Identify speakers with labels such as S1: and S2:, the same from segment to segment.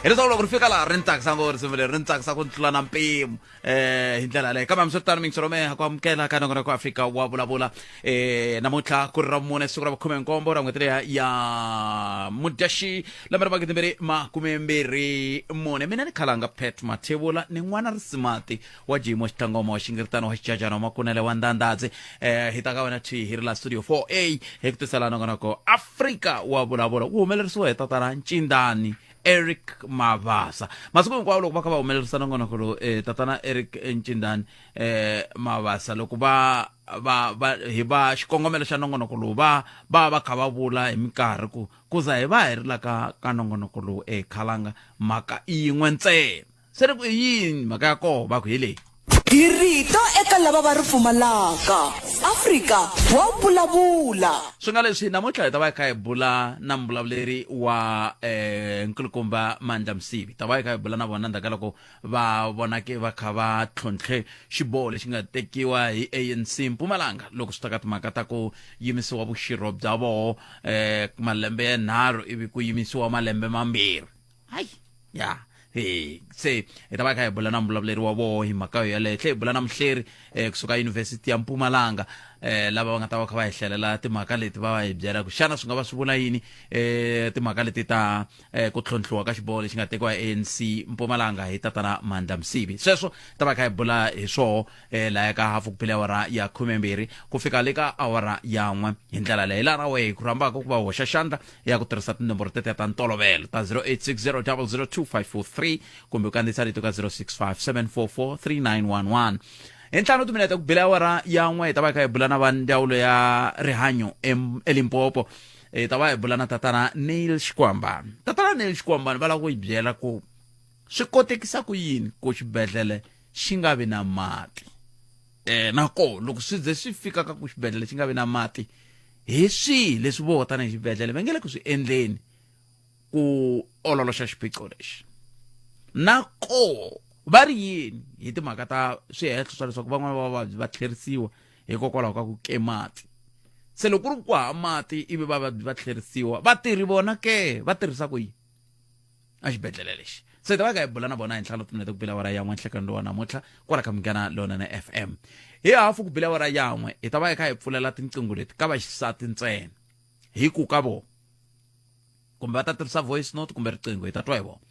S1: Hileswaku loko ri fika laha ri ni tsakisa ngopfu risimu leri, ri ni tsakisa ku tlula na mpimo hi ndlela yaleyo. Kambe hambiswiritano, mingisero mehe ku amukela ka nongonoko Afrika wa vulavula. Namuntlha ku ri ra vumune, siku ra vukhume nkombo ra n'hweti leya ya Mudyaxi, lembe ra 2024. Mina ni khalanga Pat Mathebula, ni n'wana risimati wa Jimo Xitlangoma, wa Xingiritano, wa Xijajana, wa Makunele, wa Ndandadzi. Hi ta ka wena thwi hi ri la studio 4A hi ku tisela nongonoko Afrika wa vulavula, wu humelerisiwa hi tatana Ncindani Eric Mavasa. Masiku hinkwawo loko va kha va humelerisa nongonoko lowu, tatana Eric Ncindani Mavasa, loko va va va hi va xikongomelo xa nongonoko lowu, va va va kha va vula hi minkarhi ku kuza hi va hi ri la ka nongonoko lowu khalanga mhaka yin'we ntsena. Se ri ku i yini mhaka ya koho? Va ku hi leyi.
S2: Hi rito eka lava va ri pfumalaka. Afrika wa vulavula.
S1: Swi nga leswi, namuntlha hi ta va hi kha hi bula na muvulavuleri wa Nkulukumba Mandla Msibi. Ta va hi kha hi bula na vona ndzhaku ka loko va vonake va kha va tlhontlhe xiboho lexi nga tekiwa hi ANC Mpumalanga loko swi ta ka timhaka ta ku yimisiwa vuxirho bya voho malembe ya nharhu ivi ku yimisiwa malembe mambirhi. Hayi ya he, se hi ta va hi kha hi bula na muvulavuleri wa voho hi mhaka yo yaleyo, tlhe hi bula na muhleri kusuka Yunivhesiti ya Mpumalanga, lava va nga ta va kha va hi hlelela timhaka leti, va va hi byela ku xana swi nga va swi vula yini timhaka leti ta ku tlhontlhiwa ka xiboho lexi nga tekiwa hi ANC Mpumalanga hi tatana Mandla Msibi. Sweswo hi ta va hi kha hi bula hi swoho laya ka hafu ku phela awara ya 12 ku fika le ka awara ya 1. Hi ndlela leyi laha na wehe hi ku rhambaka ku va hoxa xandla ya ku tirhisa tinomboro tete ta ntolovelo ta 0860002543 kumbe ku kandziyisa rito ka 0657443911. Hi ntlhanu timinete ku bela awara ya 1 hi ta va hi kha hi bula na va ndzawulo ya rihanyo eLimpopo. Hi ta va hi bula na tatana Neil Xikwambana. Tatana Neil Xikwambana va lava ku hi byela ku swi kotekisa ku yini ku xibedhlele xi nga vi na mati, na koho loko swi ze swi fika ka ku xibedhlele xi nga vi na mati, hi swihi leswi vo tanihi xibedhlele va nge le ku swi endleni ku ololoxa xiphiqo lexi, na koho va ri yini hi timhaka ta swihehlo swa leswaku van'wana va vavabyi va tlherisiwa hikokwalaho ka ku ke mati. Se loko ku ri ku hava mati ivi vavabyi va tlherisiwa, vatirhi vona ke va tirhisa ku yini exibedhlele lexi? Se hi ta va ka hi bula na vona hi ntlhanu timinete ku bela awara ya 1 nhlekani lowa namuntlha kwala ka Munghana Lonene FM. Hi hafu ku bela awara ya 1 hi ta va hi kha hi pfulela tinqingho leti ka vaxisati ntsena, hi ku ka vona kumbe va ta tirhisa voice note kumbe riqingho, hi ta twa hi vona.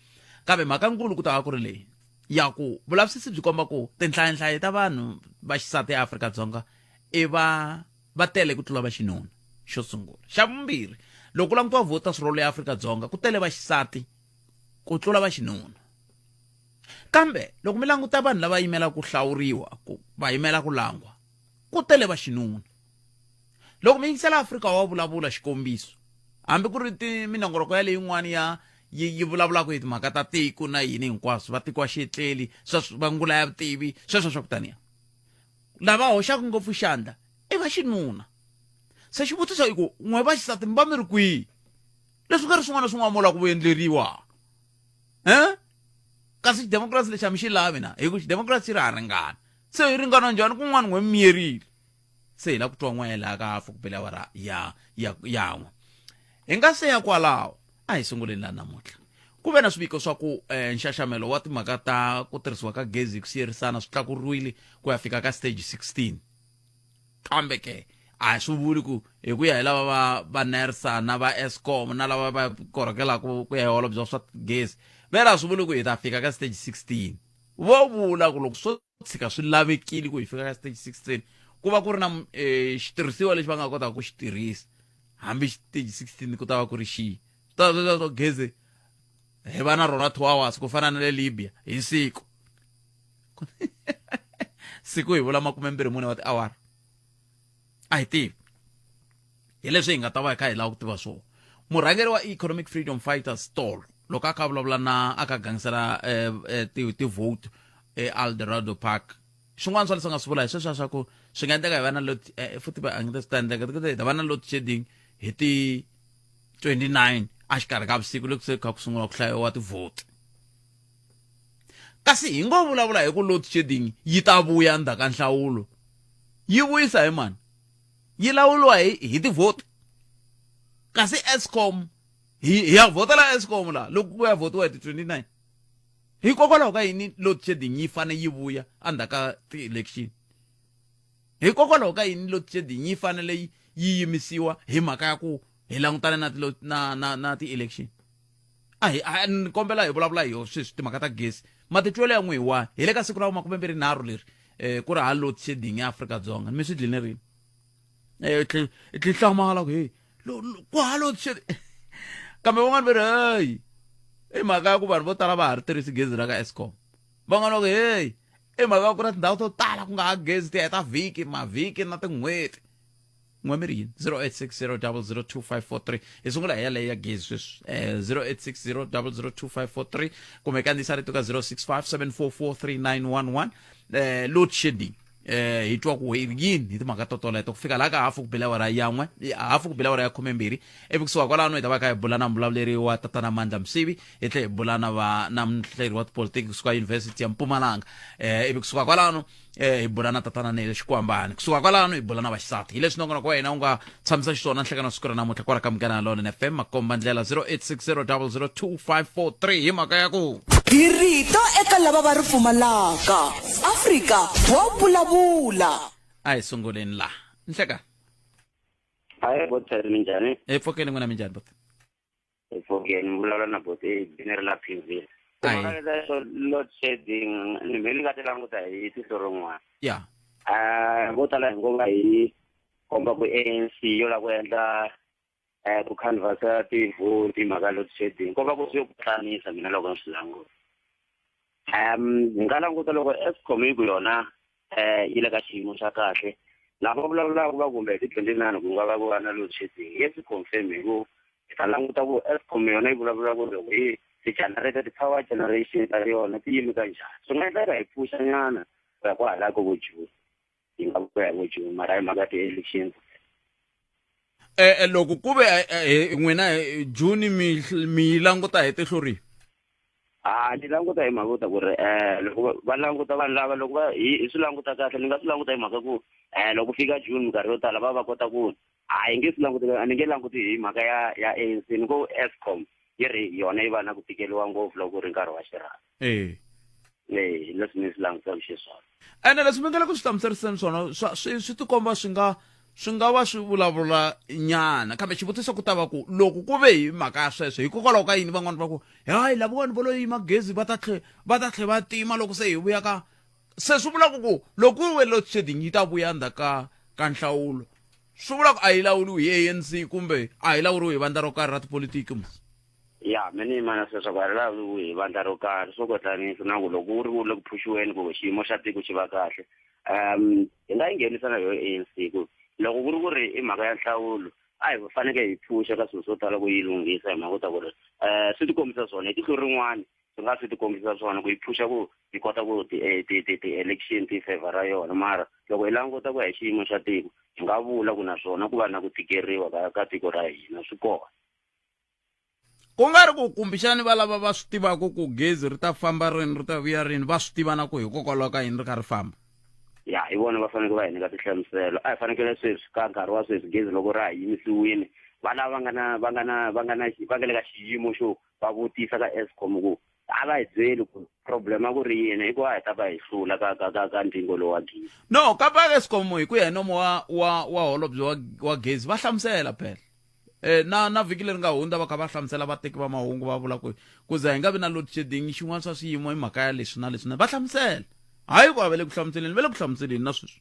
S1: Kambe mhaka nkulu ku ta va ku ri leyi ya ku vulavisisi byi komba ku tinhlayanhlayo ta vanhu va xisati eAfrika-Dzonga i va va tele ku tlula va xinuna. Xo sungula. Xa vumbirhi, loko ku langutiwa voters roll ya Afrika-Dzonga, ku tele va xisati ku tlula va xinuna. Kambe loko mi languta vanhu lava yimelaka ku hlawuriwa, ku va yimela ku langwa, ku tele va xinuna. Loko mi yingisela Afrika wa vulavula, xikombiso, hambi ku ri ti minongoloko ya leyin'wana ya yi vulavulaka hi timhaka ta tiko na yini hinkwaswo, va tiko wa xietleli, sweswo va ngula ya vutivi, sweswo swa ku taniya, lava hoxaka ngopfu xandla i va xinuna. Se xivutiso i ku n'we va xisati mi va mi ri kwihi? Leswi nga ri swin'wana na swin'wana mo lava ku endleriwa, kasi xidemokirasi lexi a mi xi lavi na, hi ku xidemokirasi xi ri ha ringana. Se hi ringana njhani kun'wana n'we mi miyerile? Se hi lava ku twa n'we laha ka hafu ku bela awara ya 1. Hi nga se ya kwalaho, a hi sunguleni laha namuntlha. Ku ve na swiviko swa ku nxaxamelo wa timhaka ta ku tirhisiwa ka gezi hi ku siyerisana swi tlakuriwile ku ya fika ka stage 16. Kambe ke a swi vuli ku hi ku ya hi lava va NERSA na va Eskom na lava va korhokelaka ku ya hi holobye wa swa gezi, va ri a swi vuli ku hi ta fika ka stage 16. Vo vula ku loko swo tshika swi lavekile ku hi fika ka stage 16, ku va ku ri na xitirhisiwa lexi va nga kotaka ku xi tirhisa, hambi stage 16 ku ta va ku ri xihi. Swi ta va swa gezi hi va na rona 2 hours ku fana na le Libya hi siku. Siku hi vula 24 wa tiawara. A hi tivi. Hi leswi hi nga ta va hi kha hi lava ku tiva swona. Murhangeri wa Economic Freedom Fighters tolo loko a kha vulavula na a kha gangisela ti-vote eEldorado Park, swin'wana swa leswi a nga swi vula hi sweswiya swa ku swi nga endleka hi va na load, futhi va a nge swi ta endleka hi ta va na load shedding hi ti 29 a xikarhi ka vusiku loko se kha ku sungula ku hlayiwa ti-vote. Kasi hi ngo vulavula hi ku load shedding yi ta vuya ndzhaku ka nhlawulo, yi vuyisa hi mani? Yi lawuriwa hi ti-vote. Kasi Eskom hi ya vhotela Eskom la loko ku ya vhotiwa hi ti 29. Hikokwalaho ka yini load shedding yi fane yi vuya endzhaku ka ti-election? Hikokwalaho ka yini load shedding yi fanele yi yimisiwa hi mhaka ya ku hi langutane na ti na na na ti-election? A hi a ni kombela hi vulavula hi yoho sweswi timhaka ta gezi. Matitwelo ya n'wi hi wahi? Hi le ka siku ra vumakumembirhi-nharhu leri ku ri ha load shedding ya Afrika-Dzonga. Mi swi dline rini? I tlhe hlamala ku hey ku ha load shedding kambe van'wani va ri hey i mhaka ya ku vanhu vo tala va ha ri tirhisi gezi ra ka Eskom. Van'wani va ku hey i mhaka ya ku na tindhawu to tala ku nga ha gezi ti heta vhiki mavhiki na tin'hweti. N'we mi ri yini? 0860002543 hi sungula hi yaleyo ya gezi sweswi 0860002543 kumbe kandziyisa rito ka 0657443911 load shedding hi twa ku yini hi timhaka to toleto ku fika laha ka hafu ku bela awara ya n'we hafu ku bela awara ya khumembirhi ivi kusuka kwalano hi ta va kha hi bula na muvulavuleri wa tatana Mandla Msibi hi tlhela hi bula na va na muhleri wa tipolitiki kusuka University ya Mpumalanga ivi kusuka kwalano hi bula na tatana Nele Xikwambani kusuka kwalano hi bula na vaxisati hi leswi nongonoko wa hina wu nga tshamisa xiswona nhlekani wa siku ra namuntlha kwala ka Munghana Lonene FM makomba ndlela 0860002543 hi mhaka ya ku
S2: Hi rito eka lava va ri pfumalaka. Afrika wa vulavula.
S1: A hi sunguleni laha nhlekani.
S3: Hayi boteri minjhani?
S1: Hi pfukeni n'wina minjhani bot?
S3: Hi pfukeni mi vulavula na boti bini ri la Pimville. Timhaka leta swo load shedding ni me ni nga ti languta hi tihlo rin'wana.
S1: Ya.
S3: Vo tala hi ngo va hi komba ku ANC yo lava ku endla ku canvasa ti-vote hi mhaka load shedding ko va ku swi ku mina loko ni swi languta. Hi nga languta loko Eskom yi ku yona yi le ka xiyimo xa kahle lava va vulavulaka va kumbe hi ti-29 ku nga va ku va na load shedding yi swi confirm hi ku hi ta languta ku Eskom yona yi vulavula ku loko yi ti-generator ti-power generation ta yona ti yime ka njhani swi nga endleka hi pfuxa nyana ku ya kwahala ko vo June yi nga vuya hi vo June mara hi mhaka ya ti-elections.
S1: Loko ku ve n'wina June mi mi yi languta hi tihlo rihi?
S3: A ni languta hi mhaka ta ku ri loko va languta vanhu lava loko va hi swi languta kahle ni nga swi languta hi mhaka ku loko fika June minkarhi yo tala va va kota ku a hi nge swi languti a ni nge languti hi mhaka ya ya ANC ni ko Eskom yi ri yona yi va na ku tikeriwa ngopfu loko ku ri nkarhi wa xirhami. Eh leswi ni swi langutaka xiswona.
S1: Ene leswi mi nga le ku swi hlamuseriseni swona swa swi swi tikomba swi nga swi nga va swi vulavula nyana kambe xivutiso ku ta va ku loko ku ve hi mhaka ya sweswo hikokwalaho ka yini van'wana va ku hayi lavawani vo lo yima gezi va ta tlhe va ta tlhe va tima loko se hi vuya ka se swi vulaka ku loko ku ve load shedding yi ta vuya ndzhaku ka ka nhlawulo swi vula ku a yi lawuriwi hi ANC kumbe a yi lawuriwi hi vandla ro karhi ra tipolitiki mos.
S3: Ya me ni yima na sweswo ku a ri lawuriwi hi vandla ro karhi swo kotlanisa na ku loko ku ri ku le ku phuxiweni ku xiyimo xa tiko xi va kahle hi nga yi nghenisa na yoho ANC ku loko ku ri ku ri i mhaka ya nhlawulo a hi faneke hi phuxa ka swilo swo tala ku yi lunghisa hi mhaka ta ku ri swi tikombisa swona hi tihlo rin'wana swi nga swi tikombisa swona ku yi phuxa ku yi kota ku ti-election ti favor yona mara loko hi languta ku ya hi xiyimo xa tiko hi nga vula ku naswona ku va na ku tikeriwa ka ka tiko ra hina swi kona.
S1: Ku nga ri ku kumbexani va lava va swi tivaka ku gezi ri ta famba rini ri ta vuya rini va swi tiva na ku hikokwalaho ka yini ri kha ri famba.
S3: Ya hi vona va fanekele va hi nyika tinhlamuselo a hi fanekele sweswi ka nkarhi wa sweswi gezi loko ra ha yimisiwile va lava va nga na va nga na va nga na va nga le ka xiyimo xo va vutisa ka Eskom ku a va hi byeli ku problem a ku ri yini i ku a hi ta va hi hlula ka ka ka ka ndzingo lowu wa gezi.
S1: No ka va Eskom hi ku ya hi nomo wa wa wa holobye wa wa gezi va hlamusela phela. Na na vhiki leri nga hundza va kha va hlamusela vateki va mahungu va vula ku ku za hi nga vi na load shedding xin'wana swa swiyimo hi mhaka ya leswi na leswi na va hlamusela hayi ku a va le ku hlamuseleni va le ku hlamuseleni na sweswi.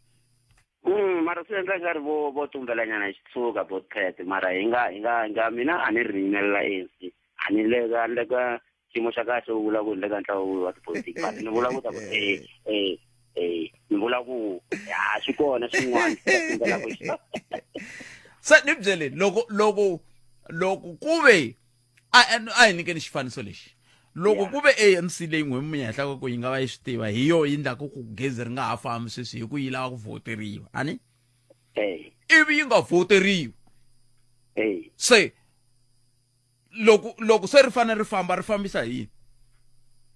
S3: Mara swi endla ingari vo vo tumbelanyana hi xitshuka botpet mara hi nga hi nga hi nga mina a ni ri yimelela ANC a ni le ka ni le ka xiyimo xa kahle u vula ku ni le ka ntlawa wa tipolitiki but ni vula ku ta ku eh eh eh ni vula ku a swi kona swin'wana
S1: se ni byele loko loko loko ku ve a a hi nyikeni xifaniso lexi loko ku ve ANC leyi n'we mi henhla ku yi nga va yi swi tiva hi yo yi ndlaku ku gezi ri nga ha fambi sweswi hi ku yi lava ku voteriwa ani ivi yi nga voteriwi se loko loko se ri fanele ri famba ri fambisa hi yini?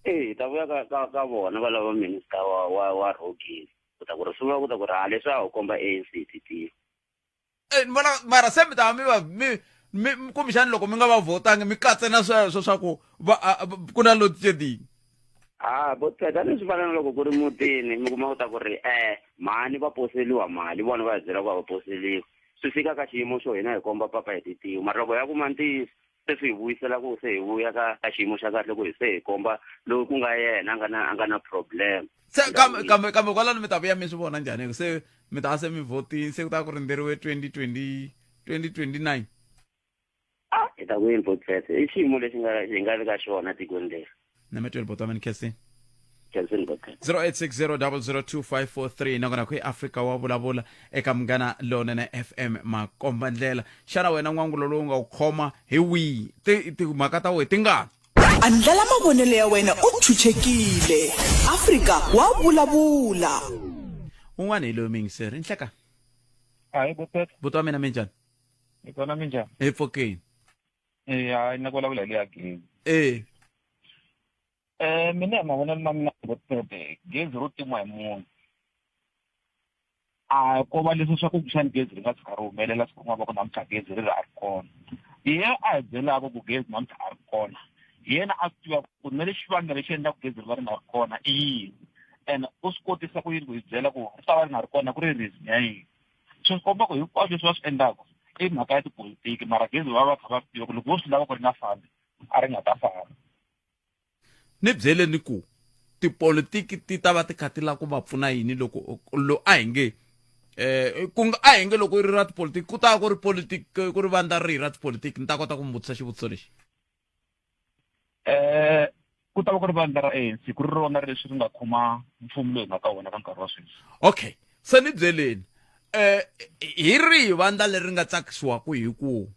S3: E hi ta vuya ka ka ka vona va lava minister wa wa wa roading ku ta ku ri swi vula ku ta ku ri ha leswi a ho komba ANC ti tiva.
S1: Eh, ni vona mara se mi ta va mi va mi Mi kumbexani loko mi nga va vhotangi mi katse na sweswo swa ku va ku na load shedding.
S3: Ha bo teka leswi fana na loko ku ri mutini mi kuma ku ta ku ri mhani va poseliwa mali vona va hi byela ku a va poseliwi swi fika ka xiyimo xo hina hi komba papa hi titiwa mara loko ya kuma ntiyiso se swi hi vuyisela ku se hi vuya ka ka xiyimo xa kahle ku hi se hi komba loyi ku nga yena a nga na a nga na problem.
S1: Se kambe kambe kambe kwalano mi ta vuya mi swi vona njhani se mi ta se mi vhotini se ku ta ku rindzeriwe 2020 2029?
S3: A hi ta ku yini botfete i xiyimo lexi nga hi nga le ka xona tikweni leri.
S1: Nametweli bota wa mina Khensini.
S3: Khensini botfete.
S1: 0860002543 nakona ku Afrika wa vulavula eka Munghana Lonene FM makomba ndlela. Xana wena n'wangulo lowu nga wu khoma hi wihi? Ti timhaka ta wena ti ngani?
S2: Andlala mavonelo ya wena u chuchekile. Afrika wa vulavula.
S1: Un'wana hi loyi muyingiseri. Nhleka.
S4: Hayi botfete.
S1: Buti wa mina minjhani?
S4: Hi kona minjhani?
S1: Hi pfukini.
S4: Eh, hayi na ku vulavula hi le ya gezi.
S1: Eh.
S4: Eh, mina hi mavonelo ma mina botfete gezi ro timiwa hi munhu. A ko va leswi swa ku kumbexani gezi ri nga tshuka ri humelela siku rin'wana va ku namuntlha gezi ri ri a ri kona. Hi yena a hi byelaka ku gezi namuntlha a ri kona. Hi yena a swi tivaka ku na lexi xivangelo lexi endlaka gezi ri va ri nga ri kona i yini. Ene u swi kotisa ku yini ku hi byela ku ri ta va ri nga ri kona ku ri reason ya yini. Swi komba ku hinkwaswo leswi va swi endlaka i mhaka ya tipolitiki mara gezi va va kha va swi tiva ku loko vo swi lava ku ri nga fambi a ri nga ta famba.
S1: Ni byele ni ku tipolitiki ti ta va ti kha ti lava ku va pfuna yini loko lo a hi nge ku nga a hi nge loko ri ra tipolitiki ku ta va ku ri politiki ku ri vandla rihi ra tipolitiki ni ta kota ku mi vutisa xivutiso lexi.
S4: Ku ta va ku ri vandla ra ANC ku ri rona leswi ri nga khoma mfumo lowu hi nga ka wona ka nkarhi wa sweswi.
S1: Okay se ni byeleni hi rihi vandla leri nga tsakisiwaka hi ku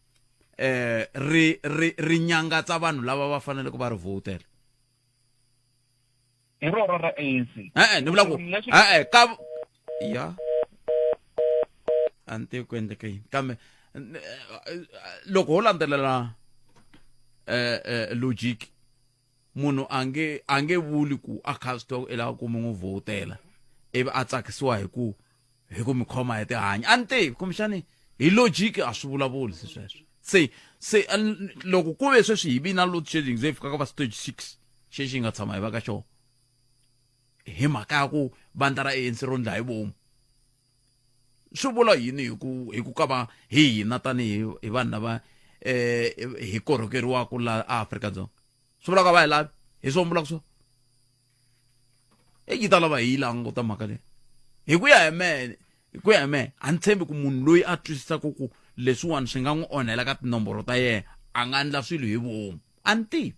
S1: ri ri ri nyangatsa vanhu lava va faneleke va ri vhotela?
S4: Hi rona ra ANC.
S1: E-e ni vula ku e-e ka ya a ni tivi ku endleke yini kambe loko ho landzelela logic munhu a nge a nge vuli ku a kha swi tiva ku i lava ku mi n'wi vhotela ivi a tsakisiwa hi ku hi ku mi khoma hi tihanyi a ni tivi kumbexani hi logic a swi vulavuli se sweswo se se loko ku ve sweswi hi vi na load shedding ze hi fikaka va stage 6 xexi hi nga tshama hi va ka xona hi mhaka ya ku vandla ra ANC ro ndla hi vomu swi vula yini hi ku hi ku ka va hi hina tanihi hi vanhu lava hi korhokeriwaka la Afrika-Dzonga swi vula ka va hi lavi hi swo vulaka swo e yi ta lava hi yi languta mhaka leyi hi ku ya hi mehe hi ku ya hi mehe a ni tshembi ku munhu loyi a twisisaka ku leswiwani swi nga n'wi onhela ka tinomboro ta yena a nga endla swilo hi vomu a ni tivi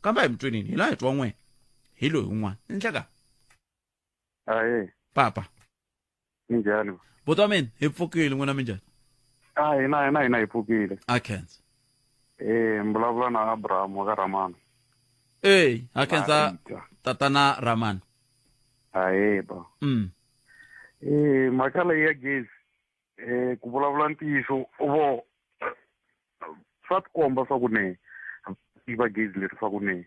S1: kambe a hi mi twenini hi laha hi twa n'we hi loyi un'wana ni nhleka
S5: Ahee.
S1: Papa.
S5: Minjhani?
S1: Buti wa mina hi pfukile n'wina minjhani?
S5: A hina hina hina hi pfukile.
S1: A khensa.
S5: Eh, mi vulavula na Abraham wa ka Ramana.
S1: Ey, ha khensa tatana Ramana.
S5: Ahee ba. Eh, mhaka leyi ya gezi eh ku vulavula ntiyiso vo swa tikomba swa ku ne tiva gezi leri swa ku ne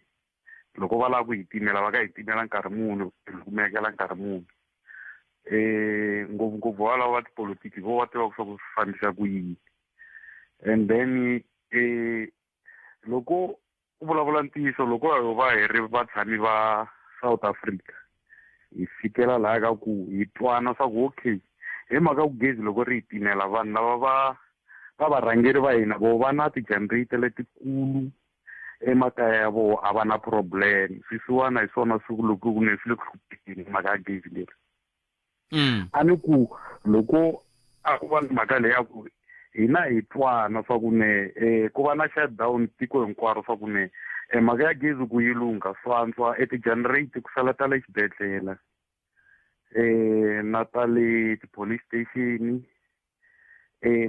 S5: loko va lava ku yi timela va ka yi timela nkarhi muni ku mekela nkarhi muni eh ngopfungopfu va lava va tipolotiki vo va tivaka swa ku swi fambisa ku yini and then eh loko ku vulavula ntiyiso loko ho va hi ri vatshami va South Africa hi fikela laha ka ku hi twana swa ku okay hi mhaka ku gezi loko ri hi timela vanhu lava va va varhangeri va hina vo va na ti-generator letikulu emakaya ya voho a va na problem swisiwana hi swona swi loko ku ne swi le ku hluphekeni hi mhaka ya gezi leri a ni ku loko a ku va ni mhaka leyi ya ku hina hi twana swa ku ne ku va na shutdown tiko hinkwaro swa ku ne mhaka ya gezi ku yi lungha swa antswa e ti-generate ku sala ta le xibedhlele na ta le ti-police station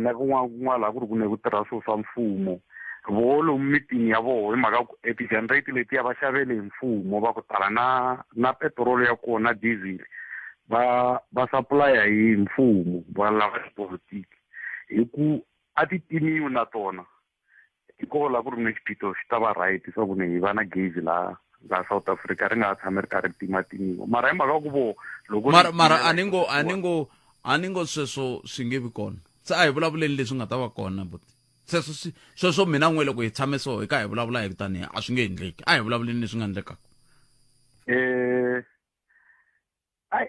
S5: na kun'wana kun'wana laha ku ri ku ne ku tirha swilo swa mfumo voho lomu mitini ya voho hi mhaka ku e ti-generate letiya va xavele hi mfumo va ku tala na na petiroli ya kona diesel va va supplya hi mfumo va lava tipolotiki hi ku a ti timiwi na tona hi kona laha ku ri na xiphiqo xi ta va right swa ku ni hi va na gezi laha laha South Africa ri nga ha tshami ri karhi ri timatimiwa mara hi mhaka ku vo loko
S1: mara mara a ni ngo a ni ngo a ni ngo sweswo swi nge vi kona se a hi vulavuleni leswi nga ta va kona buti. Sweswo swi sweswo mina n'we loko hi tshame so hi ka hi vulavula hi kutani a swi nge endleki. A hi vulavuleni leswi nga endlekaka.
S5: Eh ai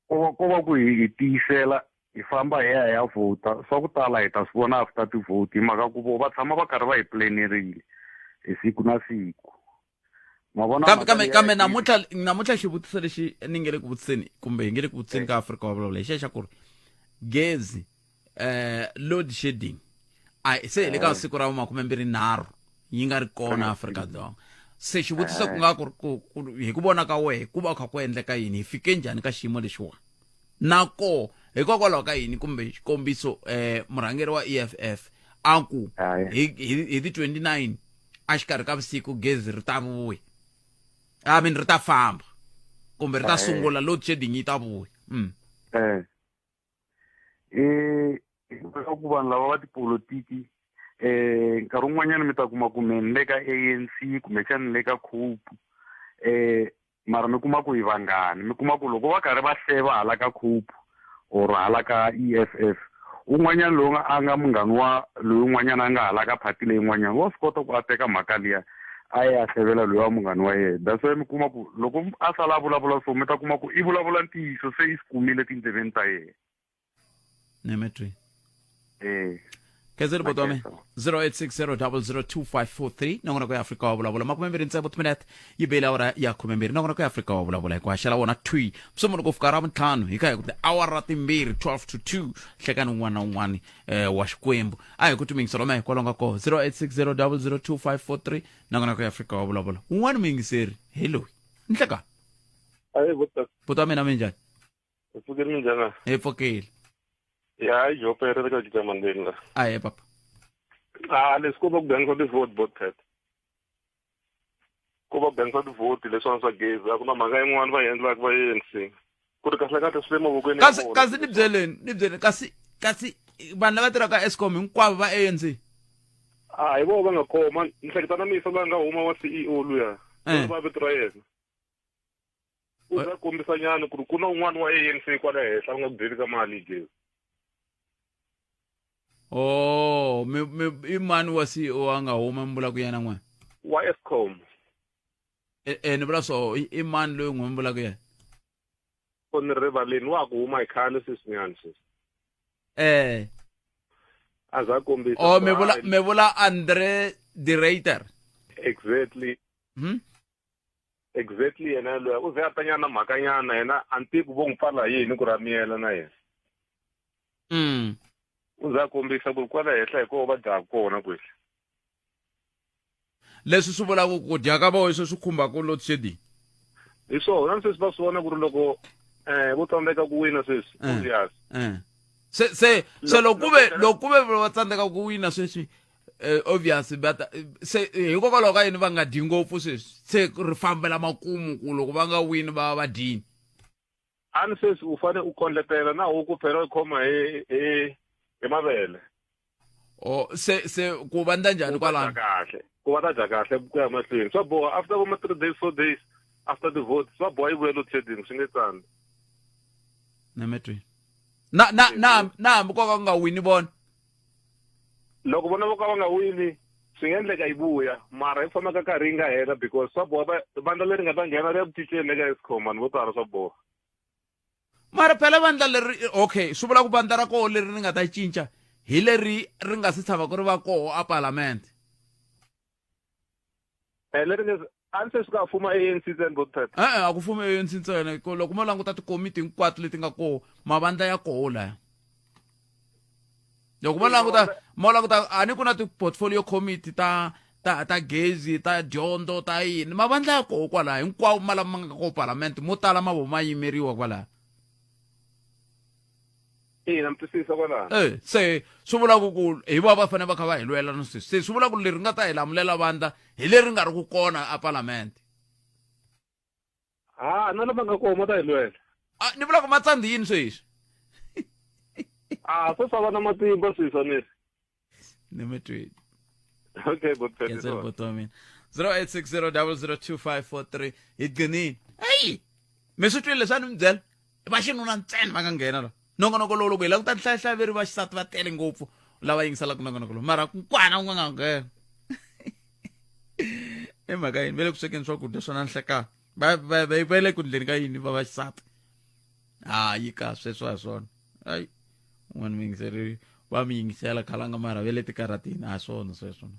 S5: ko va ku hi tiyisela hi famba hi ya hi ya vhota swa ku tala hi ta swi vona after ti-vote hi mhaka ku vo va tshama va karhi va hi planerile hi siku na siku ma vona
S1: kambe kambe kambe namuntlha namuntlha xivutiso lexi ni nge le ku vutiseni kumbe hi nge le ku vutiseni ka Afrika wa vulavula hi xe xa ku ri gezi eh load shedding a se hi le ka siku ra makumembirhi nharhu yi nga ri kona Afrika Dzonga se xivutiso ku nga ku hi ku vona ka wehe ku va kha ku endleka yini hi fike njhani ka xiyimo lexiwani na ko hikokwalaho ka yini kumbe xikombiso eh murhangeri wa EFF a ku hi hi ti 29 a xikarhi ka vusiku gezi ri ta vuya I mean ri ta famba kumbe ri ta sungula load shedding yi ta vuya
S5: eh eh ku vanhu lava va tipolotiki eh nkarhi wun'wanyana mi ta kuma kumbe ni le ka ANC kumbexana ni le ka COPE eh mara mi kuma ku hi vangani mi kuma ku loko va karhi va hleva hala ka COPE or hala ka EFF un'wanyana loyi a nga munghani wa loyi un'wanyana a nga hala ka phati leyin'wanyana wa swi kota ku a teka mhaka liya a ya hlevela loyi wa munghani wa yena that's why mi kuma ku loko a sala a vulavula so mi ta kuma ku i vulavula ntiyiso se i swi kumile tindleveni ta yena
S1: nemetri
S5: eh
S1: khezeli buti wa mina 0860002543 nongonoko ya afrika wa vulavula makumembirhi ntsevu timinete yi bele awara ya khumembirhi nongonoko ya afrika wa vulavula hi ku haxela wona thwi msomolo ku fika ra vuntlhanu hi kha hi ku tiawara timbirhi 12 to 2 hlekani un'wana na un'wana eh, wa xikwembu a hi ku timingiselo ma hi kwalomu ka koho 0860002543 nongonoko ya afrika wa vulavula un'wana muyingiseri hi loyi nhlekani
S6: Ayi buti.
S1: Buti wa mina minjhani?
S6: Hi pfukile minjhani?
S1: Hi pfukile.
S6: Ya hi jope ri ka jita mandeni la.
S1: Ahe papa.
S6: Ah leswi ko va ku gangisa ti-vote bot pet. Ko va gangisa ti-vote leswiwani swa gezi a ku na mhaka yin'wana va yi endlaka va ANC. Ku ri kahle kahle swi le mavokweni ya
S1: Kasi
S6: vona.
S1: kasi ni byeleni ni byeleni kasi kasi vanhu lava tirhaka Eskom hinkwavo va ANC.
S6: A hi vona va nga khoma ni hleketa na misa loyi a nga huma wa CEO luya.
S1: Eh.
S6: Va vito ra yena. U za kombisa nyana ku ri ku na un'wana wa ANC kwala henhla va nga ku byeli ka mali yi gezi.
S1: Oh, mi mi i mani wa CEO a nga huma mi vula ku yena n'we?
S6: Wa Eskom.
S1: E, e ni vula so i i mani loyi n'we mi vula ku yena?
S6: O ni rivaleni wa ku huma hi khale sweswinyana sweswi.
S1: Eh.
S6: A za kombisa.
S1: Oh, mi vula mi vula Andre de Ruyter.
S6: Exactly. Exactly yena loyi u ze a tanyana mhakanyana yena a ni tivi ku vo n'wi pfala hi yini ku ri a miyela na yena. U ze a kombisa ku kwala henhla hi koho va dyaka kona kwele.
S1: Leswi swi vulaka ku dya ka vona sweswi swi khumbaka load shedding.
S6: Hi swona na sweswi va swi vona ku ri loko um vo tsandzeka ku wina sweswi obvious.
S1: Se se se loko ku ve loko ku ve va tsandzeka ku wina sweswi obvious va ta se hikokwalaho ka yini va nga dyi ngopfu sweswi se ri fambela makumu ku loko va nga wini va va dyini.
S6: A ni sweswi u fane u kondletela na huku phela u khoma hi hi hi mavele.
S1: Oh se se ku va ndla njhani kwalano?
S6: Kahle. Ku va ta dya kahle ku ya mahlweni. Swa boha after vo ma 3 days 4 days after the vote swa boha yi vuya load shedding swi nge tsani.
S1: Nemetweni. Na na na na hambi ko ka ku nga wini vona.
S6: Loko vona vo ka va nga wini swi nga endleka yi vuya mara hi ku famba ka nkarhi yi nga hela because swa boha vandla leri nga ta nghena ri ya ku cinceni eka Eskom vanhu vo tala swa boha.
S1: Mara phela vandla leri okay swi vula ku vandla ra koho leri ri nga ta cinca hi leri ri nga si tshamaka ri va koho a palamende.
S6: Eh leri nge a ni se swi ka fuma ANC ntsena bo Thato.
S1: E-e a ku fumi ANC ntsena loko mo languta tikomiti hinkwato leti nga koho mavandla ya koho laya. Loko mo languta mo languta a ni ku na ti-portfolio committee ta ta ta gezi ta dyondzo ta yini mavandla ya koho kwalaya hinkwawo ma lama ma nga koho palamende mo tala ma vo ma yimeriwa kwalaya.
S6: Ina mi twisisa kwalano.
S1: Eh se swi vula ku ku hi vona va fanele va kha va hi lwela na sweswi se swi vula ku leri nga ta hi lamulela vandla hi leri nga ri ku kona a palamende.
S6: Ha na lava nga kona ma ta hi lwela.
S1: A ni vula ku ma tsandzi yini sweswi?
S6: A sweswi a va na matimba sweswi a ni ri.
S1: Ni mi twile.
S6: Okay, but
S1: Cancel buti wa mina. 0860002543 hi gcinile. Eyi mi swi twile leswi a ni mi byela va xinuna ntsena va nga nghena la nongonoko lowu loko hi languta nhlayahlayi va xisati va tele ngopfu Lava yingiselaka nongonoko lowu mara kwana u nga nga nghena i mhaka yini va le ku swekeni swakudya swa na nhlekani va va va va le ku ndleni ka yini va vaxisati hayi ka sweswo a hi swona hayi un'wana mi yingiseri va mi yingisela khalanga mara ve le tikaratini a hi swona sweswo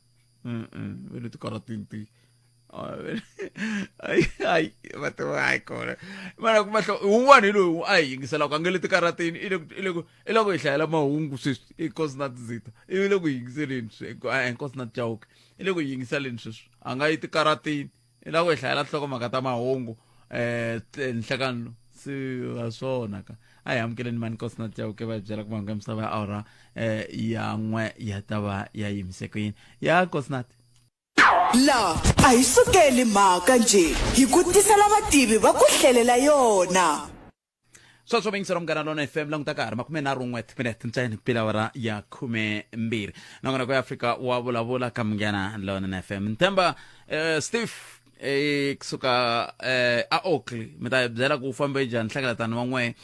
S1: ve le tikaratini ti ayi ayi va tiva hayi kona mara ku mahlo un'wana hi loyi a hi yingiselaka a nge le tikaratini i le ku i le ku i le ku hi hlayela mahungu sweswi i Nkosinathi Zitha i le ku yingiseleni Nkosinathi Chauke i le ku yingiseleni sweswi a nga yi tikaratini i lava ku hi hlayela tinhlokomhaka ta mahungu um nhlekani lo se ha swona ka a hi amukeleni mani Nkosinathi Chauke va hi byela ku mahungu ya misava ya awara um ya n'we ya ta va ya yimise ku yini ya Nkosinathi.
S2: La a hi sukeli mhaka njhe hi ku tisela vativi va ku hlelela yona.
S1: Sweswo vayingisela Munghana Lona FM languta ka ha ri 31 timinete ntsena ku pela awara ya 12 nongonoko ya Afrika wa vulavula ka Munghana Lona FM ni themba Steve kusuka a Oakley mi ta hi byela ku fambe njhani nhlengeletano wa n'we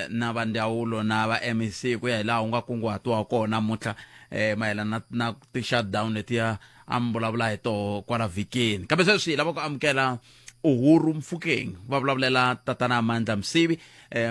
S1: na va ndzawulo na va MEC ku ya hi laha u nga kunguhatiwa kona namuntlha mayelana na ti-shutdown letiya a mi vulavula hi toho kwala vhikini kambe sweswi hi lava ku amukela Uhuru Mfukeng va vulavulela tatana Mandla Msibi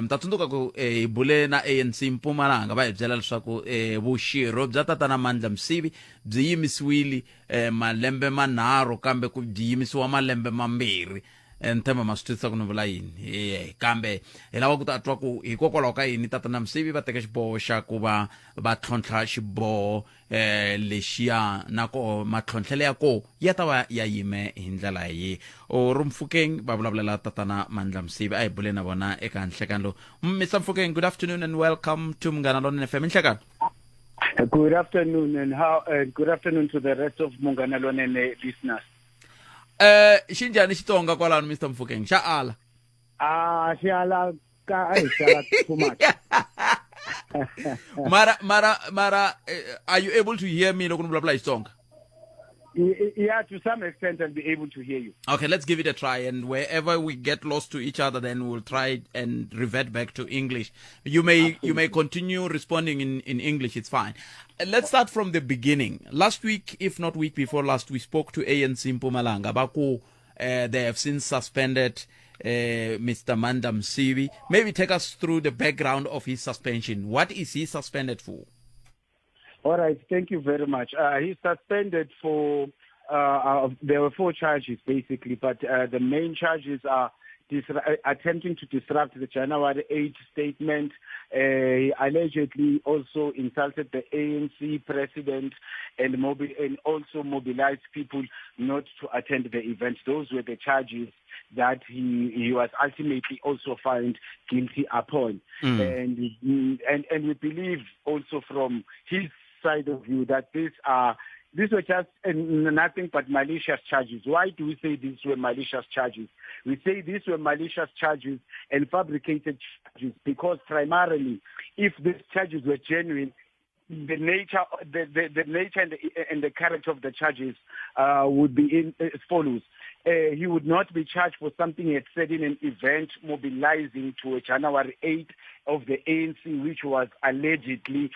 S1: mi ta tsundzuka ku hi bule na ANC Mpumalanga va hi byela leswaku vuxirho bya tatana Mandla Msibi byi yimisiwile malembe manharhu kambe ku byi yimisiwa malembe mambirhi. Ni tshemba ma swi twisisa ku ni vula yini. Kambe hi lava ku ta twa ku hikokwalaho ka yini tatana Msibi va teke xiboho xa ku va va tlhontlha xiboho lexiya na koho matlhontlhelo ya koho ya ta va ya yime hi ndlela yi Uhuru Mfukeng va vulavulela tatana Mandla Msibi a hi bule na vona eka nhlekani lowu. Mr Mfukeng, good afternoon and welcome to Munghana Lonene FM. Nhlekani.
S7: Good afternoon and how good afternoon to the rest of Munghana Lonene listeners.
S1: Xinjhani Xitsonga kwalano Mr Mfukeng? Xa ala.
S7: Ah, xi ala ka a hi xi ala too much.
S1: Mara mara mara are you able to hear me loko ni vulavula hi Xitsonga?
S7: Yeah, to some extent I'll be able to hear you.
S1: Okay, let's give it a try, and wherever we get lost to each other, then we'll try and revert back to English. You may continue responding in English, it's fine. Let's start from the beginning. Last week, if not week before last, we spoke to ANC Mpumalanga. Baku, they have since suspended Mr. Mandla Msibi. Maybe take us through the background of his suspension. What is he suspended for?
S7: All right, thank you very much. He's suspended for, there were 4 charges basically, but the main charges are attempting to disrupt the January 8 statement. He allegedly also insulted the ANC president and also mobilized people not to attend the event. Those were the charges that he was ultimately also found guilty upon. And we believe also from his side of view that these were just nothing but malicious charges. Why do we say these were malicious charges? We say these were malicious charges and fabricated charges because primarily, if these charges were genuine, the nature, the nature and the character of the charges would be in as follows. He would not be charged for something he had said in an event mobilizing to a January 8 of the ANC, which was allegedly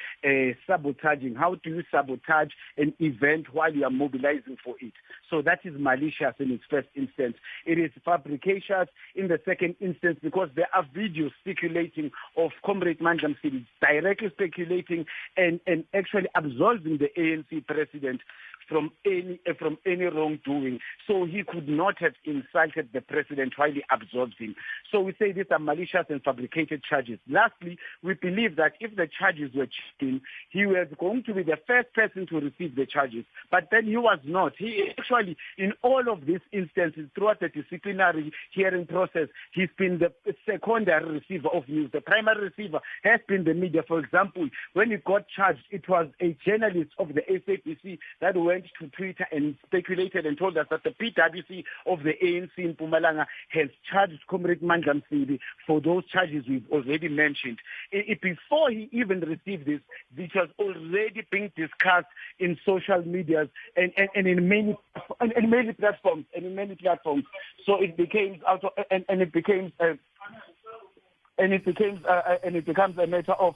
S7: sabotaging. How do you sabotage an event while you are mobilizing for it? So that is malicious in its first instance. It is fabrications in the second instance because there are videos speculating of Comrade Mandla Msibi directly speculating and actually absolving the ANC president from any wrongdoing. So he could not have insulted the president while he absolves him. So we say these are malicious and fabricated charges. Lastly, we believe that if the charges were cheating, he was going to be the first person to receive the charges. But then he was not. He actually, in all of these instances, throughout the disciplinary hearing process, he's been the secondary receiver of news. The primary receiver has been the media. For example, when he got charged, it was a journalist of the SABC that went to Twitter and speculated and told us that the PWC of the ANC in Mpumalanga has charged Comrade Mandla Msibi for those charges we've already mentioned. Before he even received this, this was already being discussed in social medias and in many platforms. So it became out of, and it became and it becomes a matter of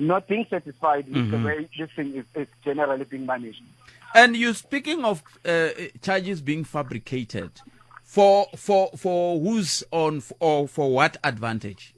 S7: not being satisfied with the way this thing is generally being managed.
S1: And you speaking of charges being fabricated, for who's on or for what advantage?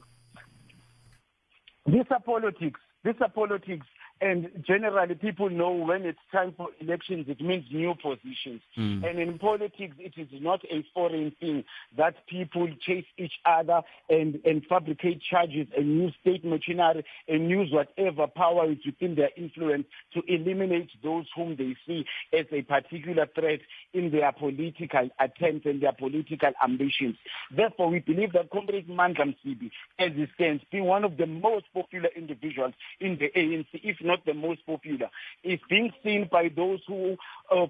S7: These are politics. These are politics. And generally, people know when it's time for elections, it means new positions. And in politics, it is not a foreign thing that people chase each other and fabricate charges and use state machinery and use whatever power is within their influence to eliminate those whom they see as a particular threat in their political attempts and their political ambitions. Therefore, we believe that Comrade Mandla Msibi, as he stands, being one of the most popular individuals in the ANC, if not the most popular, is being seen by those who,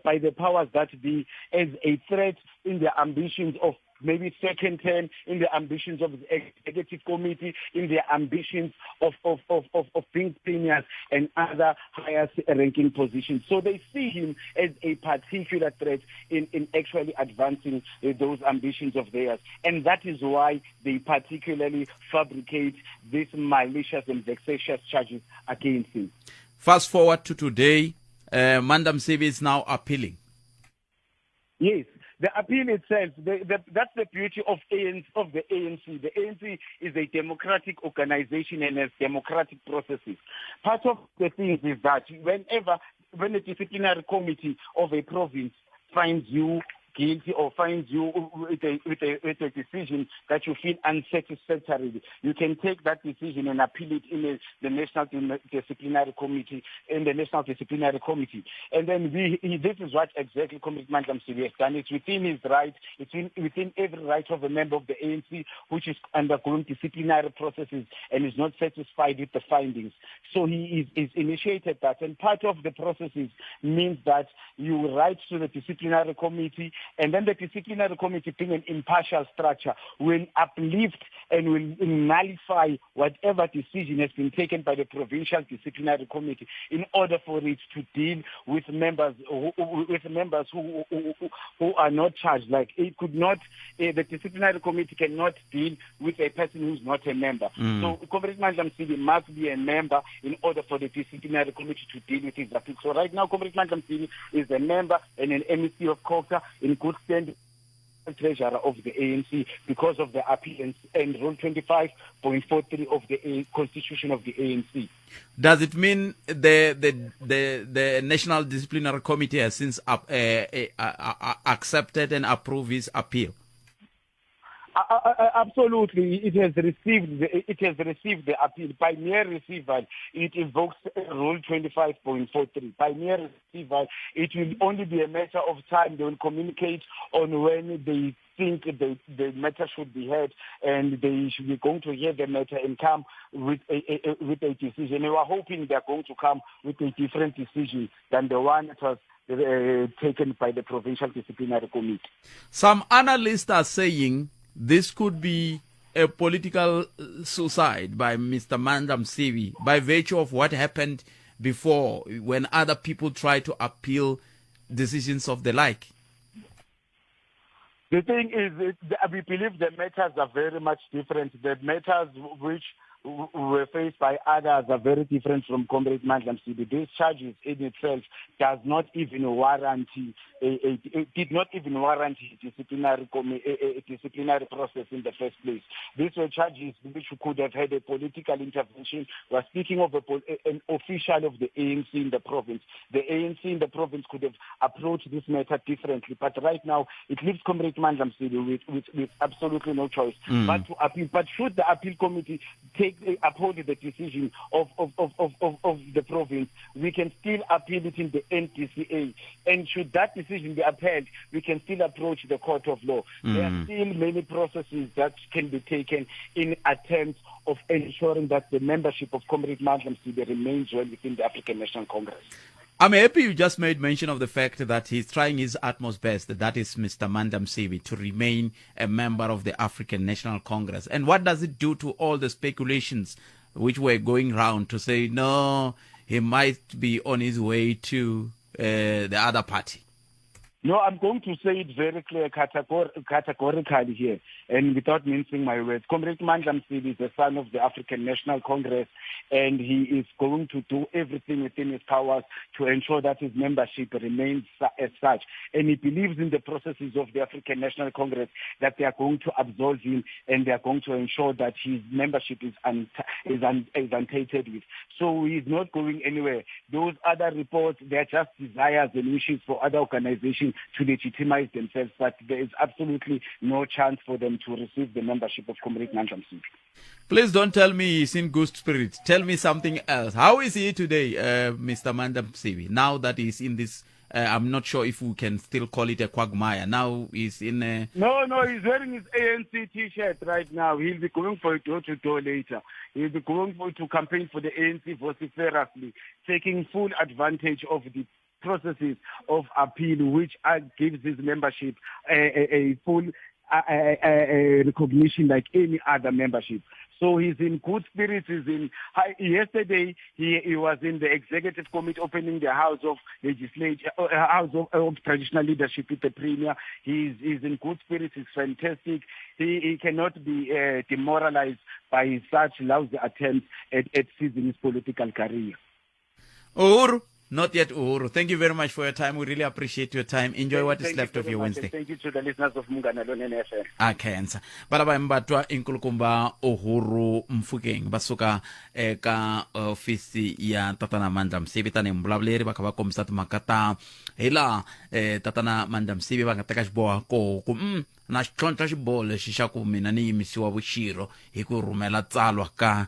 S7: by the powers that be, as a threat in their ambitions of maybe second term, in the ambitions of the executive committee, in their ambitions of being premiers and other higher ranking positions. So they see him as a particular threat in actually advancing those ambitions of theirs. And that is why they particularly fabricate these malicious and vexatious charges against him.
S1: Fast forward to today, Mandla Msibi is now appealing.
S7: Yes. The appeal itself, that's the beauty of the ANC. The ANC is a democratic organization and has democratic processes. Part of the thing is that when a disciplinary committee of a province finds you guilty or finds you with a decision that you feel unsatisfactorily, you can take that decision and appeal it in the National Disciplinary Committee. In the National Disciplinary Committee, and then this is what exactly Comrade Mandla Msibi has done. It's within his right. It's within every right of a member of the ANC which is undergoing disciplinary processes and is not satisfied with the findings. So he is initiated that, and part of the processes means that you write to the disciplinary committee. And then the disciplinary committee, being an impartial structure, will uplift and will nullify whatever decision has been taken by the provincial disciplinary committee in order for it to deal with members who are not charged. Like it could not, the disciplinary committee cannot deal with a person who's not a member. So Comrade Mandla Msibi must be a member in order for the disciplinary committee to deal with his appeal. So right now, Comrade Mandla Msibi is a member and an MEC of COGTA in good standing treasurer of the ANC because of the appeal and Rule 25.43 of the Constitution of the ANC.
S1: Does it mean the National Disciplinary Committee has since accepted and approved his appeal?
S7: Absolutely, it has received the appeal. By mere receival, it invokes Rule 25.43. By mere receival, it will only be a matter of time. They will communicate on when they think the matter should be heard, and they should be going to hear the matter and come with a decision. And we are hoping they are going to come with a different decision than the one that was taken by the Provincial Disciplinary Committee.
S1: Some analysts are saying this could be a political suicide by Mr. Mandla Msibi by virtue of what happened before when other people tried to appeal decisions of the like.
S7: The thing is, we believe the matters are very much different. The matters which were faced by others are very different from Comrade Mandla Msibi. These charges in itself does not even warrant did not even warrant a disciplinary process in the first place. These were charges which could have had a political intervention. We are speaking of an official of the ANC in the province. The ANC in the province could have approached this matter differently, but right now it leaves Comrade Mandla Msibi with absolutely no choice but to appeal. But should the appeal committee uphold the decision of the province, we can still appeal it in the NDCA. And should that decision be upheld, we can still approach the court of law. There are still many processes that can be taken in attempt of ensuring that the membership of Comrade Mandla Msibi remains well within the African National Congress.
S1: I'm happy you just made mention of the fact that he's trying his utmost best, that is Mr. Mandla Msibi, to remain a member of the African National Congress. And what does it do to all the speculations which were going round to say, no, he might be on his way to the other party?
S7: No, I'm going to say it very clear, categorically here. And without mincing my words, Comrade Mandla Msibi is the son of the African National Congress, and he is going to do everything within his powers to ensure that his membership remains as such. And he believes in the processes of the African National Congress, that they are going to absolve him and they are going to ensure that his membership is untainted with. So he's not going anywhere. Those other reports, they are just desires and wishes for other organizations to legitimize themselves, but there is absolutely no chance for them to receive the membership of Comrade Mandla Msibi.
S1: Please don't tell me he's in good spirits. Tell me something else. How is he today, Mr. Mandla Msibi? Now that he's in this, I'm not sure if we can still call it a quagmire. Now he's in a...
S7: No, he's wearing his ANC T-shirt right now. He'll be going for a door-to-door later. He'll be going to campaign for the ANC vociferously, taking full advantage of the processes of appeal, which gives his membership a full recognition like any other membership. So he's in good spirits. Yesterday he was in the executive committee opening the House of Legislature, House of Traditional Leadership with the Premier. He's in good spirits. He's fantastic. He cannot be demoralized by such lousy attempts at seizing his political career.
S1: Uhuru. Not yet, Uhuru. Thank you very much for your time. We really appreciate your time. Enjoy what is left of your Wednesday.
S7: Thank you to the listeners of Munghana Lonene FM.
S1: Akhensa. Balaba mbatwa inkulukumba Uhuru Mfukeng basuka eka ofisi ya Tatana Mandla Msibi tani mbulavuleri va kha va kombisa timhaka ta hi laha Tatana Mandla Msibi va nga teka xiboho koho ku na xitlhontlha xiboho lexi xa ku mina ni yimisiwa vuxirho hi ku rhumela tsalwa ka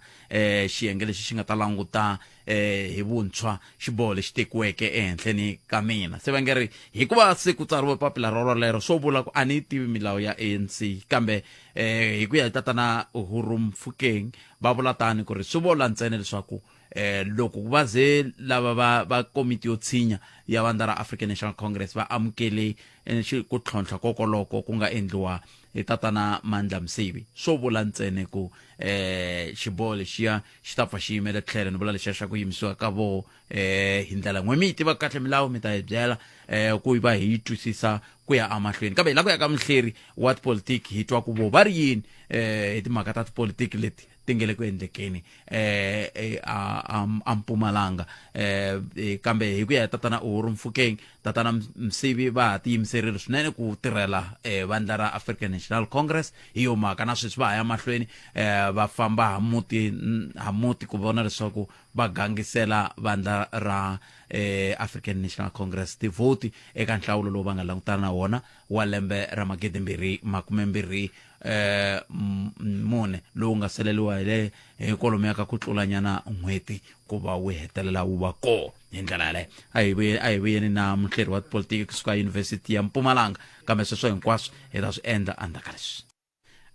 S1: xiyenge lexi xi nga ta languta hi vuntshwa xiboho lexi tekiweke ehenhleni ka mina. Se va nge ri hikuva se ku tsariwe papila rololero swo vula ku a ni yi tivi milawu ya ANC, kambe hi ku ya hi Tatana Uhuru Mfukeng va vula tani ku ri swi vula ntsena leswaku loko ku va ze lava va komiti yo tshinya ya vandla ra African National Congress va amukele ku tlhontlha kokoloko ku nga endliwa hi Tatana Mandla Msibi, swo vula ntsena ku xiboho lexiya xi ta pfa xi yimele tlhelo. Ni vula lexiya xa ku yimisiwa ka vo hi ndlela n'we. Mi yi tiva kahle milawu, mi ta hi byela ku va hi yi twisisa ku ya emahlweni. Kambe hi la ku ya ka muhleri wa tipolitiki hi twa ku vo va ri yini hi timhaka ta tipolitiki leti ti nge le ku endlekeni a Mpumalanga. Kambe hi ku ya hi Tatana Uhuru Mfukeng, Tatana Msibi va ha tiyimiserile swinene ku tirhela vandla ra African National Congress. Hi yo mhaka na sweswi va ha ya mahlweni va famba ha muti ku vona leswaku va gangisela vandla ra African National Congress tivhoti eka nhlawulo lowu va nga langutana na wona wa lembe ra 2024 lowu nga seleriwa hi le hi kwalomuya ka ku tlulanyana n'hweti ku va wu hetelela wu va kona hi ndlela yaleyo. A hi vuyeni na muhleri wa tipolitiki kusuka Yunivhesiti ya Mpumalanga, kambe sweswo hinkwaswo hi ta swi endla endzhaku ka leswi.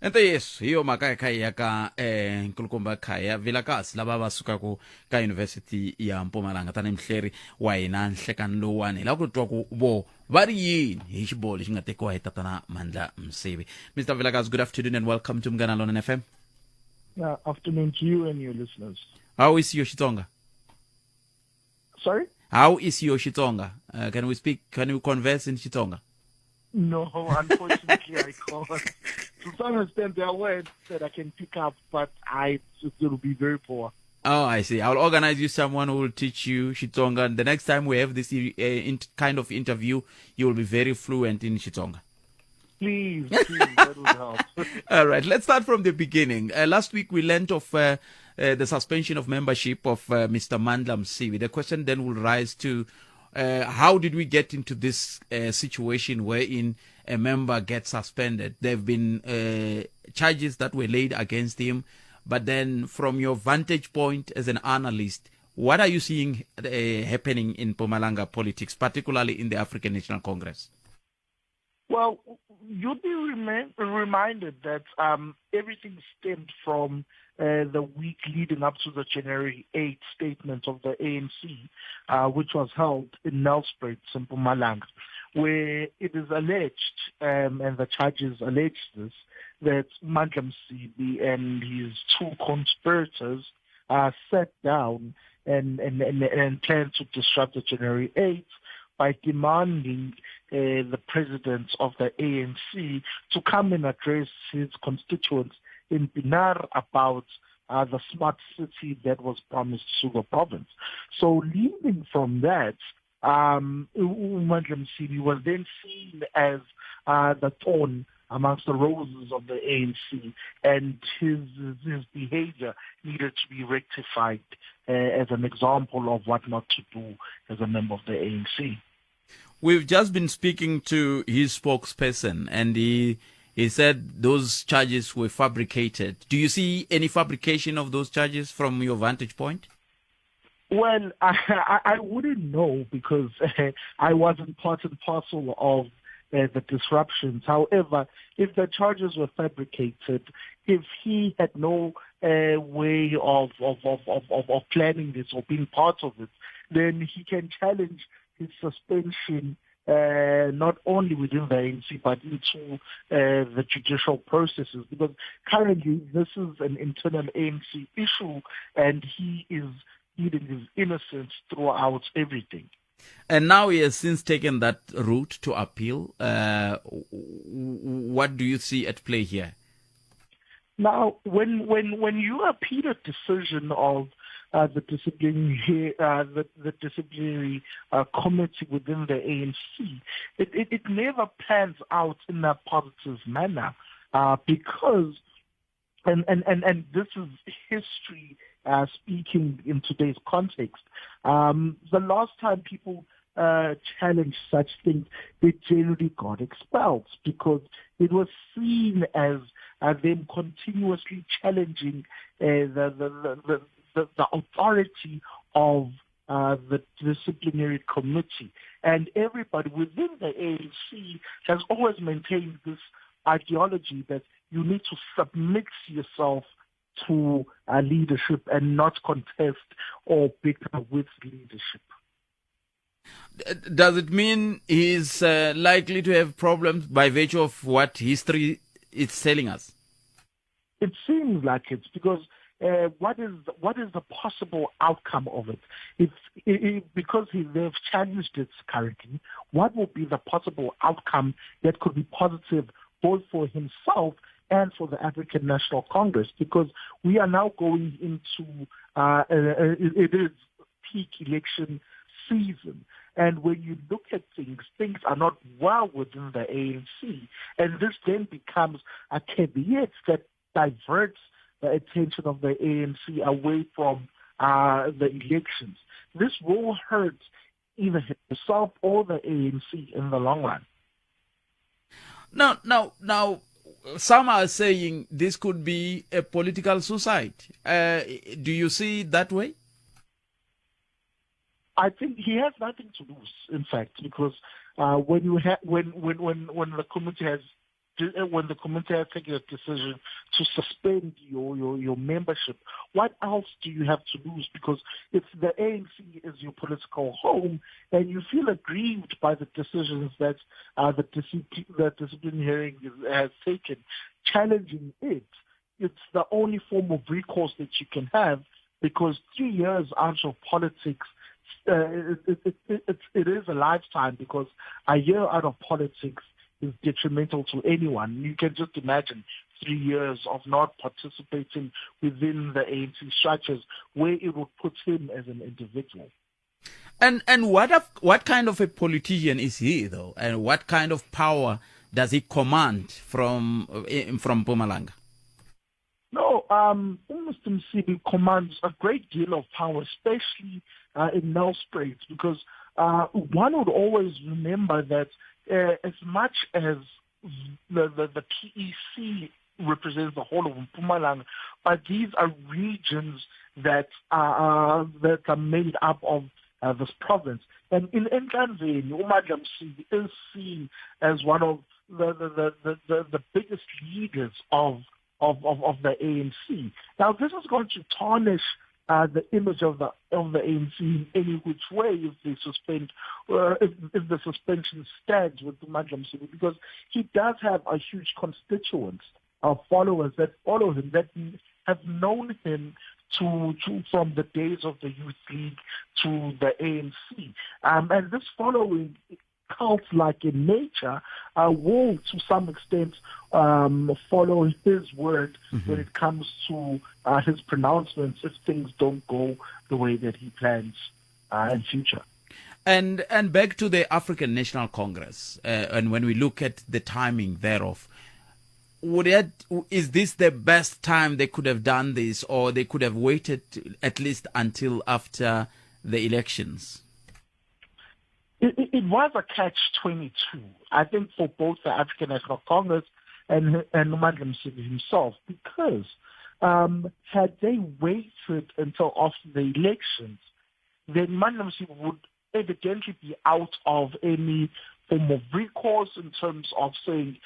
S1: Ntiyiso hi yo mhaka hi kha hi ya ka nkulukumba Khaya Vilakazi lava va sukaka ka Yunivhesiti ya Mpumalanga tanihi muhleri wa hina nhlekani lowuwani. Hi lava ku twa ku vo va ri yini hi xiboho lexi nga tekiwa hi Tatana Mandla Msibi. Mr. Vilakazi, good afternoon and welcome to Munghana Lonene FM.
S8: Yeah, afternoon to you and your listeners.
S1: How is your Xitsonga?
S8: Sorry?
S1: How is your Xitsonga? Can we speak? Can we converse in Xitsonga?
S8: No, unfortunately I can't. To some extent, there are words that I can pick up, but it will be very poor.
S1: Oh, I see. I'll organize you someone who will teach you Xitsonga. And the next time we have this kind of interview, you will be very fluent in Xitsonga.
S8: Please, please, that would help.
S1: All right, let's start from the beginning. Last week we learned of the suspension of membership of Mr. Mandla Msibi. The question then will rise to how did we get into this situation wherein a member gets suspended? There have been charges that were laid against him. But then from your vantage point as an analyst, what are you seeing happening in Mpumalanga politics, particularly in the African National Congress?
S8: Well, you'll be reminded that everything stemmed from the week leading up to the January 8 statement of the ANC, which was held in Nelspruit, in Mpumalanga, where it is alleged, and the charges allege this, that Mandla Msibi and his two conspirators sat down and planned to disrupt the January 8th by demanding the president of the ANC to come and address his constituents in Pienaar about the smart city that was promised to the province. So leaving from that, uMandla Msibi was then seen as the thorn amongst the roses of the ANC, and his behavior needed to be rectified as an example of what not to do as a member of the ANC.
S1: We've just been speaking to his spokesperson, and he said those charges were fabricated. Do you see any fabrication of those charges from your vantage point?
S8: Well, I wouldn't know because I wasn't part and parcel of the disruptions. However, if the charges were fabricated, if he had no way of planning this or being part of it, then he can challenge his suspension not only within the ANC but into the judicial processes, because currently this is an internal ANC issue and he is pleading his innocence throughout everything.
S1: And now he has since taken that route to appeal. What do you see at play here?
S8: Now, when you appeal a decision of the disciplinary committee within the ANC, it never pans out in a positive manner because, and this is history speaking in today's context. The last time people challenged such things, they generally got expelled because it was seen as them continuously challenging the authority of the disciplinary committee. And everybody within the ANC has always maintained this ideology that you need to submit yourself to leadership and not contest or bicker with leadership.
S1: Does it mean he's likely to have problems by virtue of what history is telling us?
S8: It seems like it, because what is the possible outcome of it? Because they've challenged it currently, what will be the possible outcome that could be positive both for himself and for the African National Congress? Because we are now going into it is peak election season. And when you look at things, things are not well within the ANC. And this then becomes a caveat that diverts the attention of the ANC away from the elections. This will hurt either himself or the ANC in the long run.
S1: Now, some are saying this could be a political suicide. Do you see it that way?
S8: I think he has nothing to lose, in fact, because when the committee has taken a decision to suspend your membership, what else do you have to lose? Because if the ANC is your political home and you feel aggrieved by the decisions that the discipline hearing has taken, challenging it, it's the only form of recourse that you can have, because 3 years out of politics, it is a lifetime, because a year out of politics is detrimental to anyone. You can just imagine 3 years of not participating within the ANC structures, where it would put him as an individual.
S1: And what kind of a politician is he, though? And what kind of power does he command from Mpumalanga?
S8: No, Mr. Msibi commands a great deal of power, especially in Nelspruit, because one would always remember that as much as the PEC represents the whole of Mpumalanga, but these are regions that are made up of this province. And in Ehlanzeni, uMandla Msibi is seen as one of the biggest leaders of the ANC. Now, this is going to tarnish the image of the ANC in any which way if they suspend, if the suspension stands with uMandla Msibi, because he does have a huge constituent of followers that follow him, that have known him to from the days of the Youth League to the ANC, and this following cult-like in nature, will to some extent follow his word when it comes to his pronouncements if things don't go the way that he plans in future.
S1: And back to the African National Congress, and when we look at the timing thereof, is this the best time they could have done this, or they could have waited at least until after the elections?
S8: It was a catch-22, I think, for both the African National Congress and Mandla Msibi himself, because had they waited until after the elections, then Mandla Msibi would evidently be out of any form of recourse in terms of saying,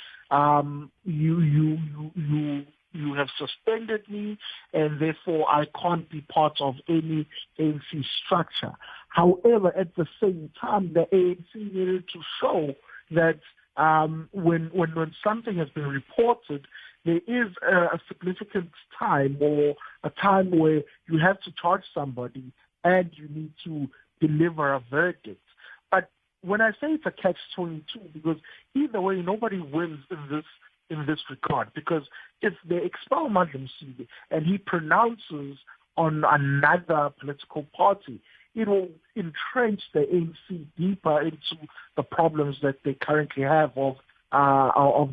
S8: you have suspended me, and therefore I can't be part of any ANC structure. However, at the same time, the ANC needed to show that when something has been reported, there is a significant time or a time where you have to charge somebody and you need to deliver a verdict. But when I say it's a catch-22, because either way, nobody wins in this regard, because if they expel Mandla Msibi and he pronounces on another political party, it will entrench the ANC deeper into the problems that they currently have of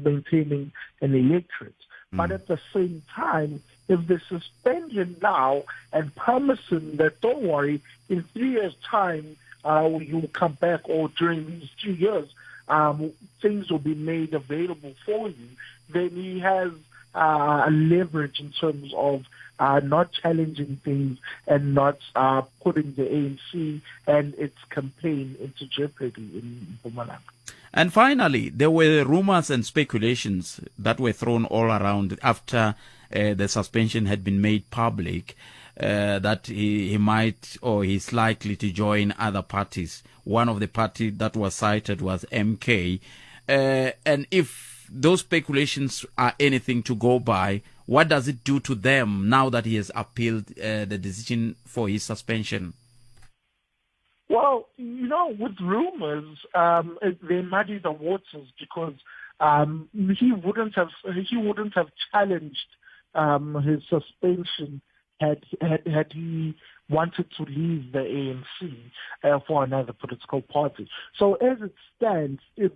S8: maintaining an electorate. But at the same time, if they suspend him now and promise him that, don't worry, in 3 years' time, you will come back, or during these 3 years, things will be made available for you, then he has a leverage in terms of not challenging things and not putting the ANC and its campaign into jeopardy in Mpumalanga.
S1: And finally, there were rumors and speculations that were thrown all around after the suspension had been made public, that he might, or he's likely to join other parties. One of the party that was cited was MK. And if those speculations are anything to go by, what does it do to them now that he has appealed the decision for his suspension?
S8: Well, you know, with rumors, they muddy the waters, because he wouldn't have challenged his suspension had he wanted to leave the ANC for another political party. So as it stands, it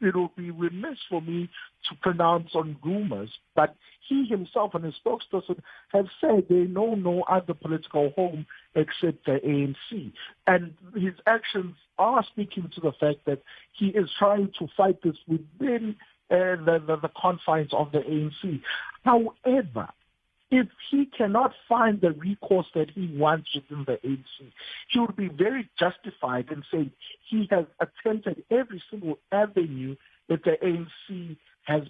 S8: will be remiss for me to pronounce on rumors, but he himself and his spokesperson have said they know no other political home except the ANC. And his actions are speaking to the fact that he is trying to fight this within the confines of the ANC. However, if he cannot find the recourse that he wants within the ANC, he would be very justified in saying he has attempted every single avenue that the ANC has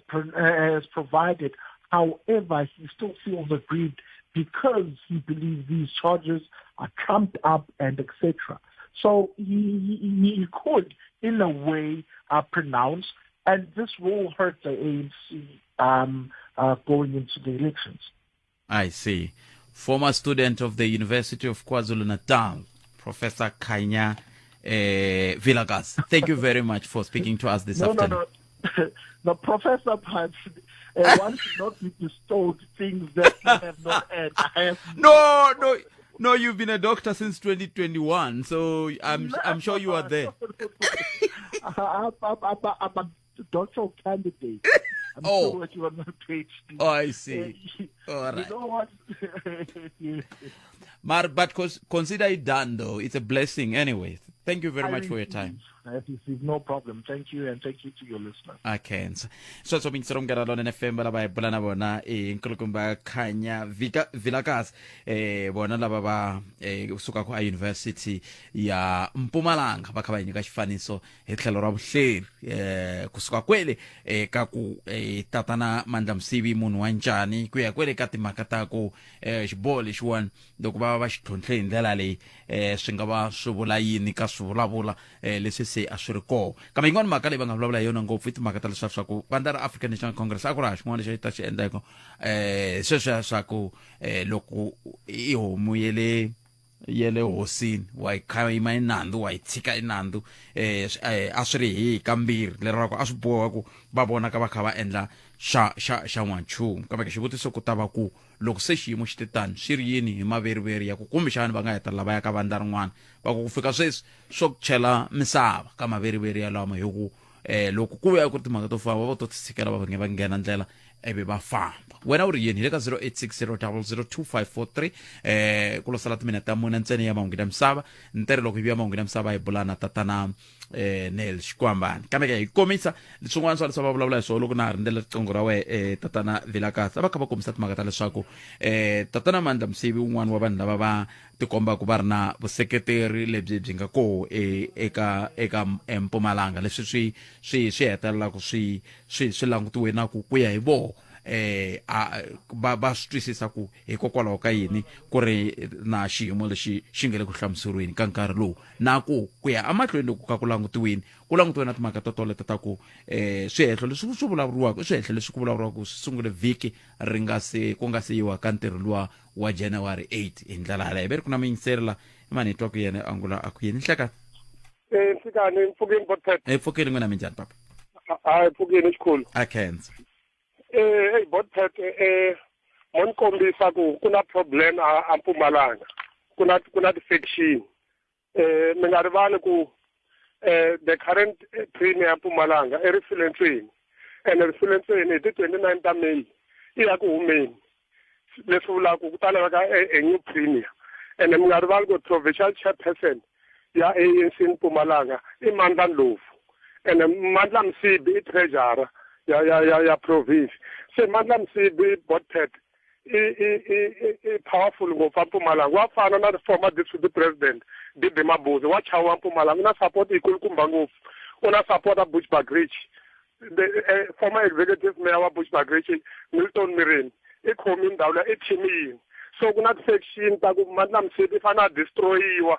S8: provided. However, he still feels aggrieved because he believes these charges are trumped up and etc. So he could, in a way, pronounce, and this will hurt the ANC going into the elections.
S1: I see. Former student of the University of KwaZulu-Natal, Professor Kanya Vilakazi. Thank you very much for speaking to us this afternoon.
S8: No. The professor part, one should not be bestowed things that you have not earned.
S1: No, you've been a doctor since 2021, so I'm sure you are there.
S8: I'm a doctoral candidate. I'm still working on my PhD.
S1: Oh, I see. All right.
S8: You know what?
S1: But consider it done, though. It's a blessing anyway. Thank you very much for your time.
S8: I receive no problem. Thank you, and thank you to your listeners.
S1: Okay. So so mintsi Munghana Lonene FM lava hi bula na vona i nkulukumba Khanya Vilakazi, vona lava va sukaka a University ya Mpumalanga, va kha va hi nyika xifaniso hi tlhelo ra vuhleri, kusuka kwele ka ku tatana Mandla Msibi munhu wa njhani, ku ya kwele ka timhaka ta ku xiboho lexiwani loko va va xi tlhontlhe hi ndlela leyi, swi nga va swi vula yini ka swi vulavula leswi se a swi ri kona. Kambe yin'wana mhaka leyi va nga vulavula hi yona ngopfu i timhaka ta leswaku swa ku vandla ra African National Congress a ku ri ha xin'wana lexi ta xi endlaka, sweswiya swa ku loko i homu ye le ya le hosini wa yi khayima yi nandzu wa yi tshika yi nandzu eh, eh, a swi ri hi kambirhi lerova ku a swi boha ku va vonaka va kha va endla xa xa xa n'wanchumu kambe ke xivutiso ku ta va ku loko se xiyimo xi te tani swi ri yini hi maveriveri ya ku kumbexani va nga hetelela va ya ka vandla rin'wana va ku ku fika sweswi swo ku chela misava ka maveriveri yalamo hi ku eh loko ku vuya ku ri timhaka to famba va to tshikela va nge va nghena ndlela ivi va famba wena u ri yini hi le ka 0860002543 eh ku lo sala timinete ta mune ntsena ya mahungu ya misava ntere loko hi vuya mahungu ya misava hi bula na tatana eh Neil Xikwambani kambe ke hi komisa swin'wana swa leswi va vulavula hi swona loko na ha rindzela riqingho ra wehe eh tatana Vilakazi a va kha va kombisa timhaka ta leswaku eh tatana Mandla Msibi un'wana wa vanhu lava va tikombaka va ri na vuseketeri lebyi byi nga koho e, eka eka eMpumalanga leswi swi swi swi hetelelaka swi swi swi langutiwe na ku ku ya hi voho eh a va va swi twisisa ku hikokwalaho ka yini ku ri na xiyimo lexi xi nga le ku hlamuseriweni ka nkarhi lowu na ku ku ya emahlweni loko ka ku langutiwini ku langutiwe na timhaka to toleto ta ku eh swihehlo leswi swi vulavuriwaka i swihehlo leswi ku vulavuriwaka swi sungule vhiki ri nga se ku nga se yiwa ka ntirho luwa wa January 8 hi ndlela yaleyo ve ri ku na muyingiseri la i mani hi twa ku yena angula a ku yini nhlekani
S6: Eh, Nhlekani, mpfukeni Botpet.
S1: hi pfukile n'wina minjhani papa
S6: Hayi, pfukeni xikhulu.
S1: a khensa
S6: Eh, hey Botpet, eh mo ni kombisa ku ku na problem a a Mpumalanga. Ku na ku na ti-faction. Eh, mi nga rivali ku eh the current premier ya Mpumalanga i Rifile Ntsweni. Ene Rifile Ntsweni hi ti 29 ta May i ya ku humeni. Leswi vulaka ku ta laveka a, a new premier. Ene mi nga rivali ku provincial chairperson ya ANC Mpumalanga i Mandla Ndlovu. Ene Mandla Msibi i treasurer ya ya ya ya province. Se Mandla Msibi Botpet i i i i powerful ngopfu a Mpumalanga. Wa fana na former deputy president DB Mabuza wa chawa Mpumalanga u na support yikulukumba ngopfu. U na support a Bushbuckridge. The former executive mayor wa Bushbuckridge Milton Mirini i khomi ndhawu liya i team yini. So ku na ti-faction ta ku Mandla Msibi i fanele a destroy-iwa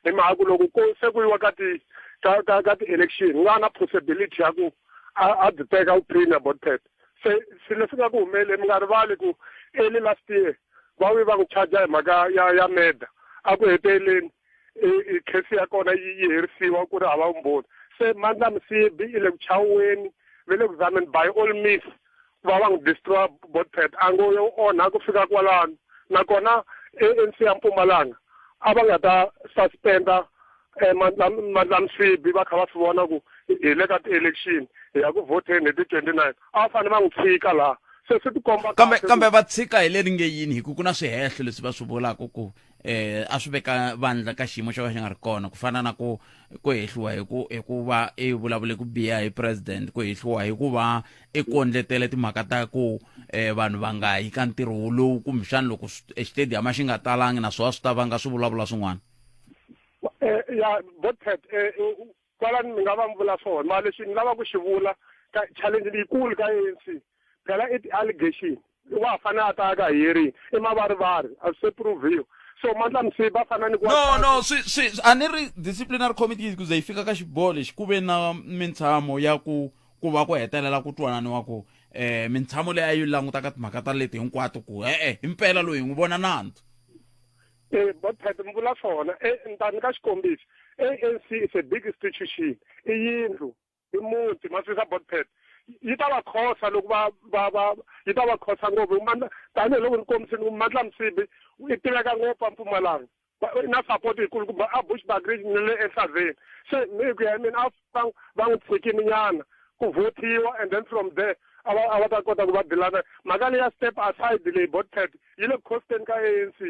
S6: hi mhaka ku loko ko se ku yiwa ka ti ka ka ka ti-election ku nga na possibility ya ku a a byi teka vu premier Botpet. Se swilo leswi nga ku humeleni mi nga rivali ku early last year va vuye va n'wi charge hi mhaka ya ya murder a ku heteleleni i case ya kona yi yi herisiwa ku ri hava vumbhoni. Se Mandla Msibi i le ku chawiweni ve le ku zameni by all means ku va va n'wi destroy Botpet a ngo yo onha ku fika kwalano nakona ANC ya Mpumalanga a va nga ta suspenda eh, Mandla Mandla Msibi va kha va swi vona ku hi le ka ti-election hi ya ku vhoteni hi ti-29 a va fanele va n'wi tshika laha se swi tikomba
S1: kambe kambe va tshika hi leri nge yini hi ku ku na swihehlo leswi va swi vulaka ku eh a swi veka vandla ka xiyimo xo ka xi nga ri kona ku fana na ku ku hehliwa hi ku hi ku va i vulavule ku biha hi president ku hehliwa hi ku va i kondletele timhaka ta ku eh vanhu va nga yi ka ntirho lowu kumbexana loko exitediyamu a xi nga talangi naswona swi ta vanga swi vulavula swin'wana
S6: eh, ya Botpet eh, kwalani mi nga va mi vula swona mara lexi ni lava ku xi vula ka challenge leyikulu ka ANC phela i ti-allegation wa ha fanele a ta ya ka hearing i mavarivari a swi se proviwa so Mandla Msibi va fana ni ku
S1: no no swi swi a ni ri disciplinary committee ku ze yi fika ka xiboho lexi ku ve na mintshamo ya ku ku va ku hetelela ku twananiwa ku eh mintshamo leyi a yi languta ka timhaka ta leti hinkwato ku e-e himpela loyi hi n'wi vona nandzu
S6: Eh, Botpet mi vula swona eh, ni ta nyika xikombiso ANC is a big institution i yindlu i muti ma swi Botpet yi ta va khosa loko va va va yi ta va khosa ngopfu tanihiloko ni kombisile ku Mandla Msibi i tiveka ngopfu a Mpumalanga na support yikulu kumbe a Bushbuckridge ni le Enhlaveni se mi ku ya hi mina a va va n'wi tshikini nyana ku vhotiwa and then from there a va a va ta kota ku va dilana mhaka leyi ya step aside leyi Botpet yi le ku costeni ka ANC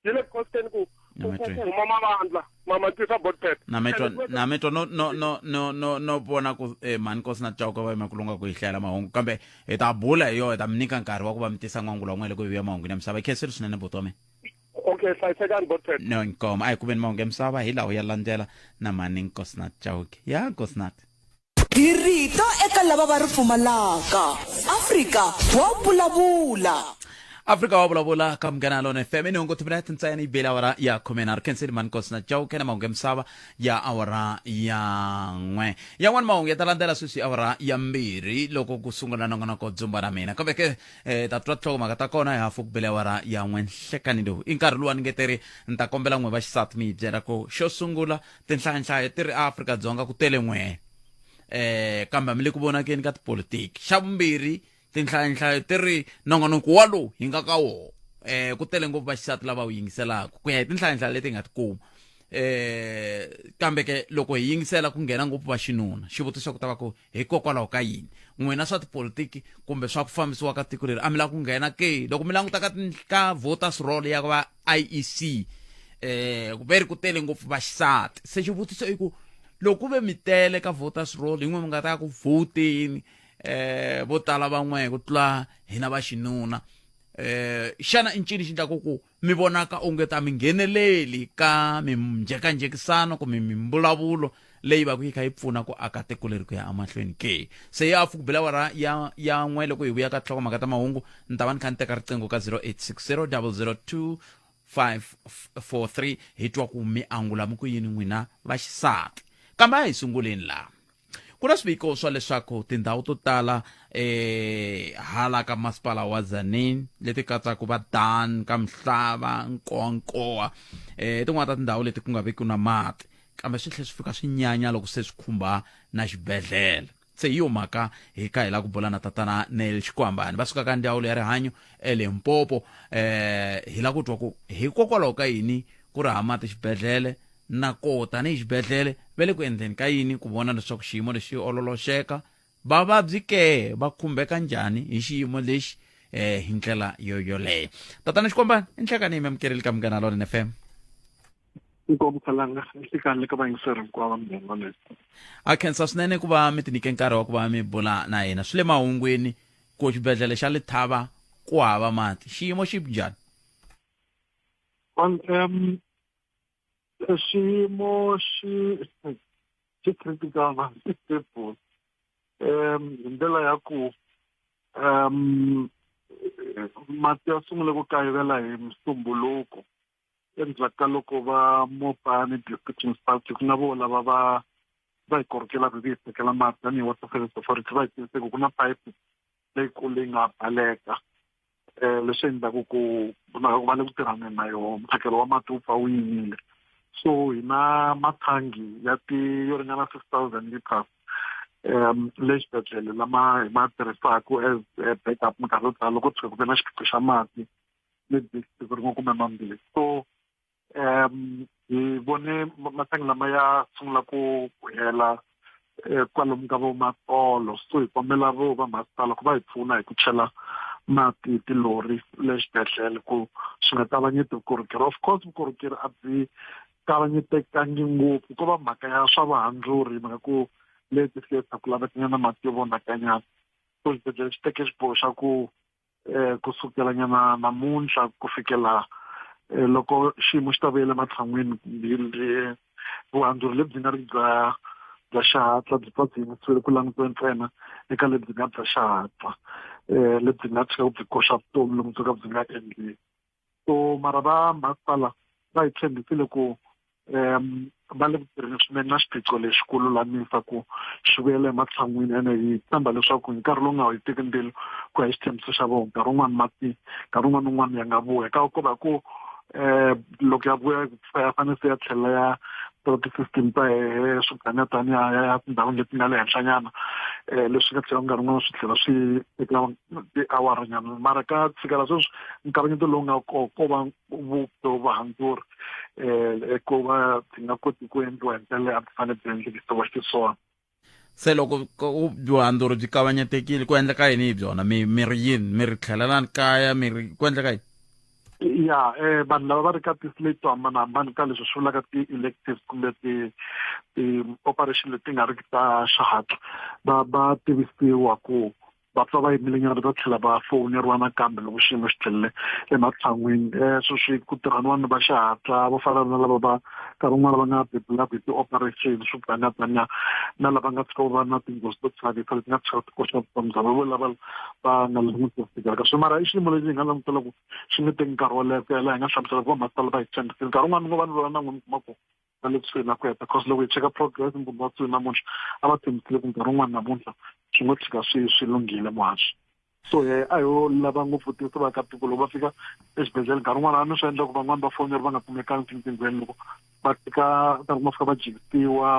S6: yi le ku costeni ku ku ku ku huma mavandla ma ma tisa Botpet
S1: na mi twa na mi twa no no no no no no vona ku eh, mhani nkosi na Chauke va yima ku lunga ku hi hlayela mahungu kambe hi ta bula hi yona hi ta mi nyika nkarhi wa ku va mi tisa n'wangulo wa n'wina loko hi vuya mahungu ya misava khensile swinene buti wa mina
S6: okay hlayisekani Botpet
S1: no inkomo a hi kuveni mahungu ya misava hi lawo ya landzela na mhani nkosi na Chauke ya nkosi nati
S2: Hi rito eka lava va ri pfumalaka. Afrika wa vulavula.
S1: Afrika wa vulavula ka Munghana Lona FM i nhungu timinete ntsena yi bile awara ya khumenharhu. Khensile Mankosi na Chauke na mahungu ya misava ya awara ya n'we. Yan'wana mahungu ya ta landzela sweswi awara ya mbirhi loko ku sungula nongonoko Dzumba na mina. Kambe ke ta twa tinhlokomhaka ta kona hi hafu ku bile awara ya n'we nhlekani lowu. I nkarhi luwa ni nge teri ni ta kombela n'we va xisati mi yi byela ku xo sungula tinhlayanhlayo ti ri Afrika-Dzonga ku tele n'we kambe a mi le ku vonakeni ka tipolitiki. Xa vumbirhi Tinhlayanhlayo ti ri nongonoko wa lowu hi nga ka wona eh ku tele ngopfu vaxisati lava wu yingiselaka ku ya hi tinhlayanhlayo leti hi nga ti kuma eh kambe ke loko hi yingisela ku nghena ngopfu vaxinuna xivutiso ku ta va ku hikokwalaho ka yini n'wina swa tipolitiki kumbe swa ku fambisiwa ka tiko leri a mi lava ku nghena ke loko mi languta ka ka voters roll ya va IEC eh ku ve ri ku tele ngopfu vaxisati se xivutiso i ku loko ku ve mi tele ka voters roll hi n'we mi nga ta ya ku vhoteni eh vo tala van'we ku tlula hina va xinuna eh xana i ncini xi endlaku ku mi vonaka onge ta mi ngheneleli ka minjhekanjhekisano kumbe mimbulavulo leyi va ku yi kha yi pfuna ku aka tiko leri ku ya emahlweni ke se ya fuku bela wara ya ya n'we loko hi vuya ka nhlokomhaka ta mahungu ni ta va ni kha ni teka riqingho ka 0860 002 543 hi twa ku mi angula mi ku yini n'wina va xisati kambe a hi sunguleni laha Ku na swiviko swa leswaku tindhawu to tala eh hala ka masipala wa Tzaneen leti katsaka va Dan ka Mhlava Nkowankowa eh tin'wana ta tindhawu leti ku nga veki na mati kambe swi tlhela swi fika swi nyanya loko se swi khumba na xibedhlele se hi yo mhaka hi kha hi lava ku bula na tatana Neil Xikwambani va suka ka ndzawulo ya rihanyo eLimpopo eh hi lava ku twa ku hikokwalaho ka yini ku ri hava mati xibedhlele Na koho tanihi xibedlhele, va le ku endleni ka yini ku vona leswaku xiyimo lexi xi ololoxeka? Vavabyi ke va khumbeka njhani hi xiyimo lexi eh, hi ndlela yo yoleyo? Tatana Xikwambana, i nhlekani yi mi amukerile ka Munghana Lonene FM.
S9: Inkomu Khalanga, nhlikani le ka vayingiseri hinkwavo va Munghana Lonene.
S1: A khensa swinene ku va mi tinyike nkarhi wa ku va mi bula na hina. Swi le mahungwini ku xibedlhele xa Lethaba ku hava mati. Xiyimo xi njhani?
S9: Well, xiyimo xi xi critical na xi stable hi ndlela ya ku mati ya sungule ku kayivela hi Musumbhunuko endzhaku ka loko va Mopani District Municipality ku nga vo lava va va hi korhokelaka hi ku hi tekela mati tanihi Water Service Authority va hi tivise ku ku na pipe leyikulu leyi nga baleka um leswi endlaku ku ku va le ku tirhaneni na yona mphakelo wa mati wu pfa wu yimile so hi na mathangi ya ti yo ringana 6000 liters um le xibedhlele lama hi ma tirhisaka as backup minkarhi yo tala loko tshuka ku ve na xiphiqo xa mati maybe siku rin'we kumbe mambirhi so um hi vone mathangi lama ya sungula ku hela eh, kwalomu ka vo matolo so hi kombela vo va masipala ku va hi pfuna hi ku chela mati tilori le xibedhlele ku swi nga kavanyeti vukorhokeri of course vukorhokeri a byi kavanyetekangi ngopfu ko va mhaka ya swa vuhandzuri mhaka ku le ti-theatre ku lavekanyana mati yo vonakanyana so xibedhlele xi teke xiboho xa ku eh kusukela nyana namuntlha ku fikela eh, loko xiyimo xi ta vuyela ematshan'wini vuhandzuri lebyi nga ri bya bya xihatla byi pfa byi yimisiwile ku langutiwe ntsena eka lebyi nga bya xihatla um lebyi nga tshika byi koxa vutomi lomu byo ka byi nga endliwi so mara va masipala va hi tshembisile ku um va le ku tirheni swinene na xiphiqo lexi ku lulamisa ku xi vuyela ematshan'wini ene hi tshemba leswaku hi nkarhi lowu nga hetiki mbilu ku ya hi xitshembiso xa vona nkarhi wun'wani mati nkarhi wun'wana na wun'wana ya nga vuya ka ko va ku um loko ya vuya ya fanele se ya tlhela ya ti-system ta hehe swiganetani ya ya ya tindhawini leti nga le henhlanyana um leswi nga tlhela nkarhi wun'wana swi tlhela swi teka tiawara nyana mara ka tshikela sweswi nkavanyeto lowu nga kona ko va vuhandzuri um ku va byi nga koti ku endliwa hi ndlela leyi a byi fanele byi endlekisiwa xiswona
S1: Se loko vuhandzuri byi kavanyetekile ku endleka yini hi byona mi mi ri yini mi ri tlhelelani kaya mi ri ku endleka yini
S9: ya eh vanhu lava va ri ka ti-slate to hambanahambana ka leswi swi vulaka ti-electives kumbe ti-operation leti nga riki ta xihatla va va tivisiwa ku Va pfa va yimilenyana va ta tlhela va fowuneriwa nakambe loko xiyimo xi tlhelele ematshan'wini. Um sweswi ku tirhaniwa ni va xihatla vo fana na lava va nkarhi wun'wana va nga bebulaka hi ti-operation swo bangabanga na lava nga tshika va na tinghozi to chavisa leti nga tshika ti koxa vutomi bya vo lava va nga langutisa ku fikela ka swona. Mara i xiyimo lexi hi nga langutela ku xi nge teki nkarhi wo leha ku ya laha hi nga hlamusela ku va masipala va hi tshembisile. Nkarhi wun'wana ni ngo va ni vula na n'wina mi kuma ku va le kusuhi na ku heta cause loko hi cheka progress mi kuma kusuhi namuntlha a va tshembisile ku nkarhi wun'wana namuntlha swi ngo tshika swi swi lunghile muhaxi. So he a ho lava ngopfu tisa vaakatiko loko va fika exibedhlele nkarhi wun'wana a ni swi endla ku van'wani va fonela va nga kumekangi tinqinghweni loko va fika nkarhi wun'wana fika va jikisiwa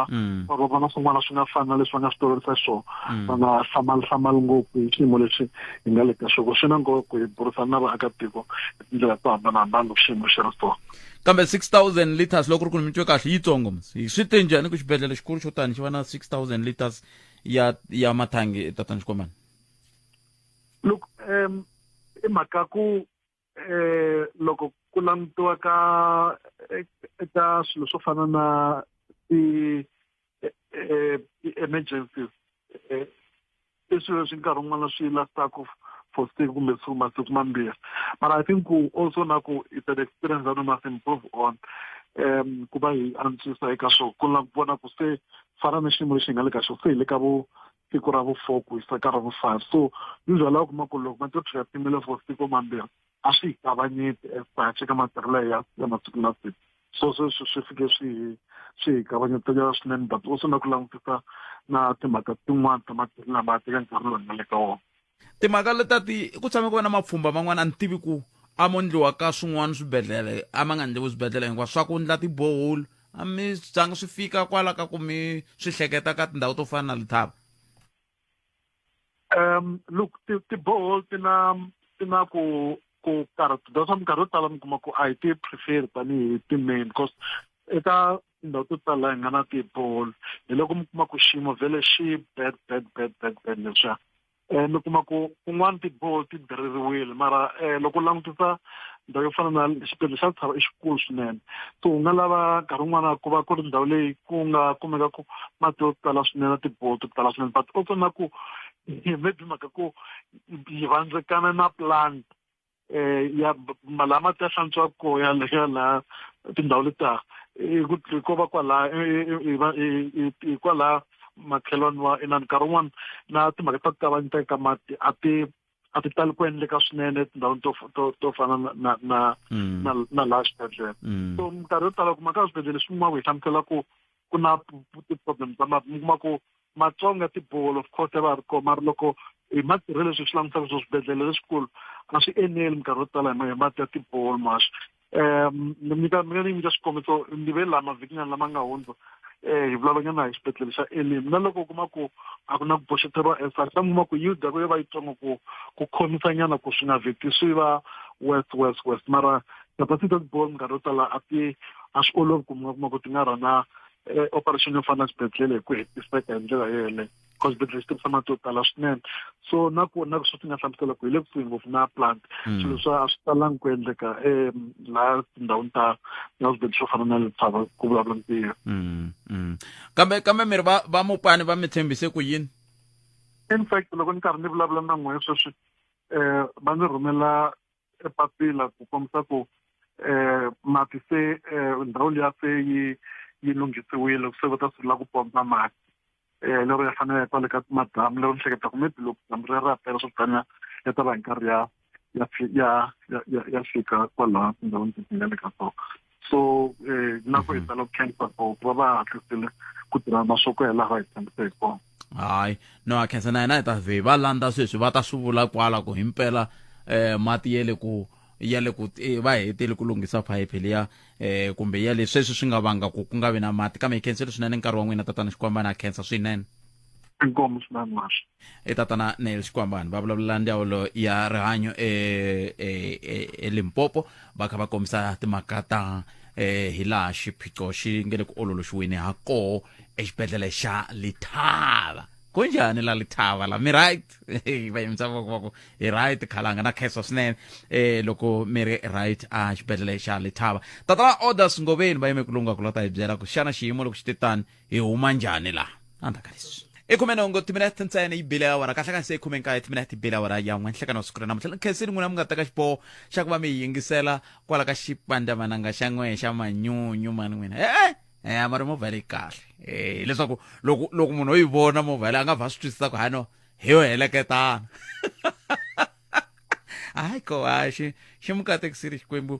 S9: or va vona swin'wana swi nga fani na leswi va nga swi tolovisa xiswona va nga hlamali hlamali ngopfu hi xiyimo lexi hi nga le ka xona. Swi na nkoka ku hi burisana na vaakatiko hi tindlela to hambanahambana loko xiyimo xi ri so.
S1: Kambe 6000 liters loko ri ku ni mi twe kahle yitsongo mos. Swi te njhani ku xibedhlele xikulu xo tani xi va na 6000 liters ya ya mathangi tatana Xikwemani?
S9: Look, um i mhaka ku eh loko ku langutiwa ka eka swilo swo fana na ti ti-emergencies i swilo leswi nkarhi wun'wana swi lastaka for siku kumbe siku masiku mambirhi. Mara I think ku also na ku it's an experience that we must improve on um ku va hi antswisa eka swona ku la vona ku se fana na xiyimo lexi hi nga le ka xona se hi le ka vo siku ra vu 4 ku yisa ka ra vu 5. So usually u kuma ku loko mati yo tshuka ya timile for siku mambirhi a swi hi kavanyeti as such eka matirhelo ya ya masiku na siku. So sweswi swi fike swi hi swi hi kavanyetanyana swinene but also na ku langutisa na timhaka tin'wana ta matirhelo lama ya teka nkarhi lowu hi nga le ka wona.
S1: Timhaka leta ti ku tshame ku va na mapfhumba man'wana a ni tivi ku a mo ndliwa ka swin'wana swibedhlele a ma nga ndliwi swibedhlele hinkwaswo swa ku ndla ti-borehole a mi zanga swi fika kwala ka ku mi swi hleketa ka tindhawu to fana na Lethaba?
S9: Look, ti-borehole ti na ti na ku ku karhata that's why minkarhi yo tala mi kuma ku a hi ti prefer tanihi ti-main because eka tindhawu to tala hi nga na ti-borehole hi loko mi kuma ku xiyimo vhele xi bad bad bad bad bad leswiya. Mi kuma ku kun'wana ti-borehole ti diririwile mara loko u langutisa ndhawu yo fana na xibedhlele xa Letshaba i xikulu swinene so u nga lava nkarhi wun'wana ku va ku ri ndhawu leyi ku nga kumeka ku mati yo tala swinene na ti-borehole to tala swinene but also na ku maybe mhaka ku yi vandzekana na plant ya laha mati ya hlantswiwaka kona ya ya laha tindhawu letiya i ku ko va kwalaya hi kwalaya makhelwani wa inani nkarhi wun'wani na timhaka ta ku kavanyeteka ka mati a ti a ti tali ku endleka swinene etindhawini to to to fana na na na na laha xibedhlele. So minkarhi yo tala u kuma ka swibedhlele swin'wana hi hlamusela ku ku na ti-problem ta mati mi kuma ku Matsonga ti-borehole of course ya va ha ri kona mara loko hi matirhelo leswi hi swi langutisaka swo swibedhlele leswikulu a swi eneli minkarhi yo tala hi mati ya ti-borehole muhaxi. Ni nyika mi nga ni nyika xikombiso ni ve laha mavhikinyana lama nga hundza hi vulavulanyana hi xibedhlele xa Elim na loko u kuma ku a ku na ku boxeteriwa as such kambe u kuma ku yield ya ku yo va yitsongo ku ku khomisanyana ku swi nga vheti swi va worse worse worse mara capacity ta ti-borehole minkarhi yo tala a ti a swi olovi ku mi nga kuma ku ti nga rhana operation yo fana na xibedhlele hi ku hetiseka hi ndlela yeleyo because xibedhlele xi tirhisa mati yo tala swinene. So na ku na sweswi nga hlamusela ku hi le kusuhi ngopfu na plant swilo swa a swi talangi ku endleka laha tindhawini ta na swibedhlele swo fana na Letshaba ku vulavula ntiyiso.
S1: Kambe kambe mi ri va va Mopani va mi tshembise ku yini?
S9: In fact loko ni karhi ni vulavula na n'wehe sweswi va ndzi rhumela e papila ku kombisa ku mati se ndhawu liya se yi yi lunghisiwile se va ta sungula ku pompa mati lero ya fanele ya kwale ka madamu lero ni hleketa ku maybe loko dyambu ri ya pela swo taniya ya ta va hi nkarhi ya ya ya ya ya fika kwalaho tindhawini leti nga le ka tona. So na ku hi tala ku khensa for ku va va hatlisile ku tirha masoko ya laha va hi tshembise hi kona.
S1: Hayi no a khensa na hina hi ta vhe va landza sweswi va ta swi vula kwala ku himpela mati ya le ku ya le ku va hetile ku lunghisa phayiphi liya kumbe ya le sweswi swi nga vanga ku ku nga vi na mati kambe hi khensile swinene nkarhi wa n'wina tatana Xikwambana ha khensa swinene.
S9: Inkomu swinene Masha.
S1: I tatana Neil Xikwambana va vulavula ndzawulo ya rihanyo e e e Limpopo va kha va kombisa timhaka ta hi laha xiphiqo xi nge le ku ololoxiweni ha koho exibedhlele xa Lethaba. Kunjhani la Lethaba la mi right? Va yimisa voko va ku hi right khalanga na khensa swinene loko mi ri right a xibedhlele xa Lethaba. Tatana Orders Ngoveni va yime ku lungha ku la ta hi byela ku xana xiyimo loko xi te tani hi huma njhani laha endzhaku ka leswi. I khumenhungu timinete ntsena yi bile awara kahle kahle se i khumenkaye timinete yi bile awara ya n'we nhlekani wa siku ra namuntlha ni khensini n'wina mi nga teka xiboho xa ku va mi hi yingisela kwala ka xipandzamananga xa n'we xa manyunyu mani n'wina e-e e mara movha leyi kahle e leswaku loko loko munhu o yi vona movha leyi a nga vha swi twisisa ku hano hi yo heleketana hayi ko hayi xi xi mu katekisile xikwembu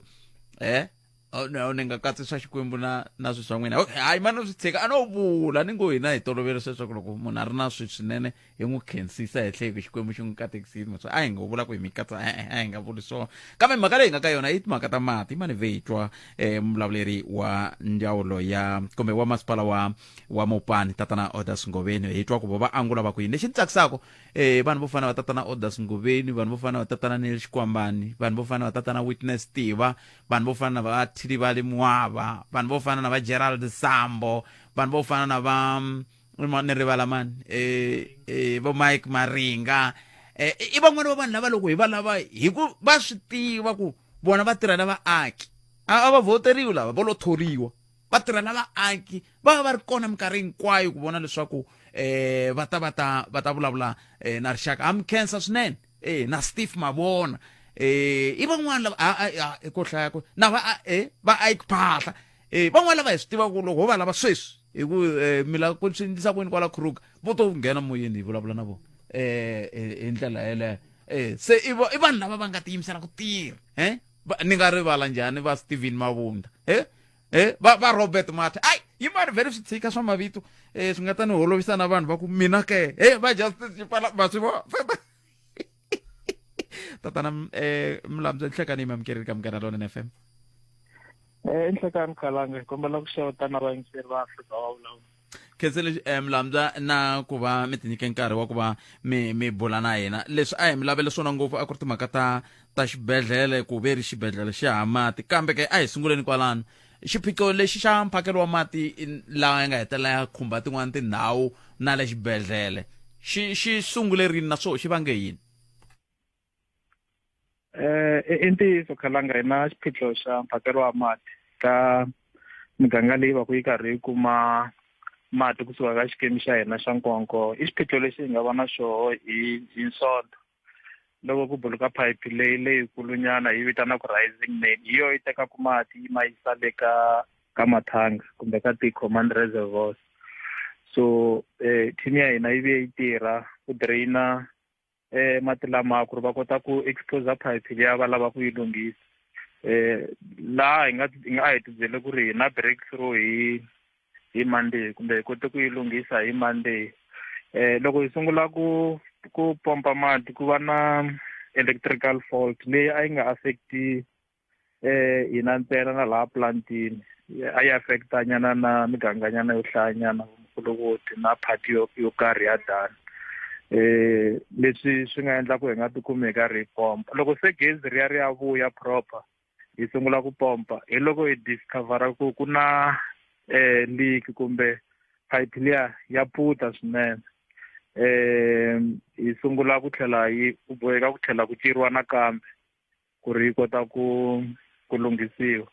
S1: e Oh, no ni nga katsi swa xikwembu na na swi swa n'wina okay hayi mani swi tshika a no vula ni ngo hina hi tolovele sweswo ku loko munhu a ri na swi swinene hi n'wi khensisa henhla hi ku xikwembu xi n'wi katekisile so a hi ngo vula ku hi mi katsa e-e a hi nga vuli swona kambe mhaka leyi nga ka yona i timhaka ta mati mani ve hi twa um muvulavuleri wa ndzawulo ya kumbe wa masipala wa wa mopani tatana Odas Ngoveni hi twa ku vo va angula va ku yini lexi ni tsakisaka eh vanhu vo fana va tatana Odas Ngoveni vanhu vo fana va tatana Neil Xikwambani vanhu vo fana va tatana Witness Tiva vanhu vo fana na va Thilivhali Muava vanhu vo fana na va Gerald Sambo vanhu vo fana na va mm, ni rivala mani eh eh vo Mike Maringa eh i van'wana va vanhu lava loko hi va lava hi ku va swi tiva ku vona va tirha na vaaki a va voteriwi lava vo lo thoriwa va tirha na vaaki va va va ri kona minkarhi hinkwayo ku vona leswaku eh va ta va ta va ta vulavula eh, na rixaka ha mi khensa swinene eh na Steve Mavona eh i van'wana lava a a ko hlaya ko na va eh va Ike Phahla eh van'wana lava hi swi tivaka ku loko ho va lava sweswi hi ku eh, mi lava ku swi endlisa ku yini kwala Kruger vo to nghena moyeni hi vulavula na vona eh hi ndlela yeleyo eh se i i vanhu lava va nga tiyimisela ku tirha eh ni nga rivala njhani va Steven Mavunda eh eh va va Robert Mathe ai yimani vhele swi tshika swa mavito eh swi nga ta ni holovisa na vanhu va ku mina ke eh va Justice Xipala va swi vona tatana eh Mlambya nhlekani mi amukerile ka Munghana Lonene FM
S10: Eh nhlekani Khalanga hi kombela ku xeweta na vayingiseri va Afrika wa vulavula
S1: khensele eh, Mlambya na ku va mi tinyike nkarhi wa ku va mi mi bula na hina leswi a hi mi lavele swona ngopfu a ku ri timhaka ta ta xibedhlele ku ve ri xibedhlele xa ha mati kambe ke a hi sunguleni kwalano xiphiqo lexi xa mphakelo wa mati lawa ya nga hetelela ya khumba tin'wana tindhawu na le xibedhlele xi xi sungule rini naswona xi vange yini
S10: Eh i ntiyiso khalanga hi na xiphiqo xa mphakelo wa mati ka miganga leyi va ku yi karhi yi kuma mati kusuka ka xikimi xa hina xa Nkonko i xiphiqo lexi hi nga va na xoho hi hi Sonto loko ku buluka phayiphi leyi leyikulunyana hi vitanaka rising main hi yo yi tekaka mati yi ma yisa le ka ka mathanga kumbe ka ti-command reservoirs so eh, team ya hina yi vuye yi tirha ku draina eh mati lama ku ri va kota ku expose phayiphi liya va lava ku yi lunghisa eh laha hi nga hi nga a hi tibyele ku ri hi na breakthrough hi hi Monday kumbe hi kote ku yi lunghisa hi Monday eh loko hi sungula ku ku pompa mati ku va na electrical fault leyi a yi nga affecti eh hina ntsena na laha plantini a yi affecta nyana na miganganyana yo hlayanyana Mufulukoti na part yo yo karhi ya Dani eh leswi swi nga endla ku hi nga tikumi hi karhi hi pompa loko se gezi ri ya ri ya vuya proper hi sungula ku pompa hi loko hi discovera ku ku na eh leak kumbe pipe liya ya puta swinene eh hi sungula ku tlhela yi ku boheka ku tlhela ku ceriwa nakambe ku ri yi kota ku ku lunghisiwa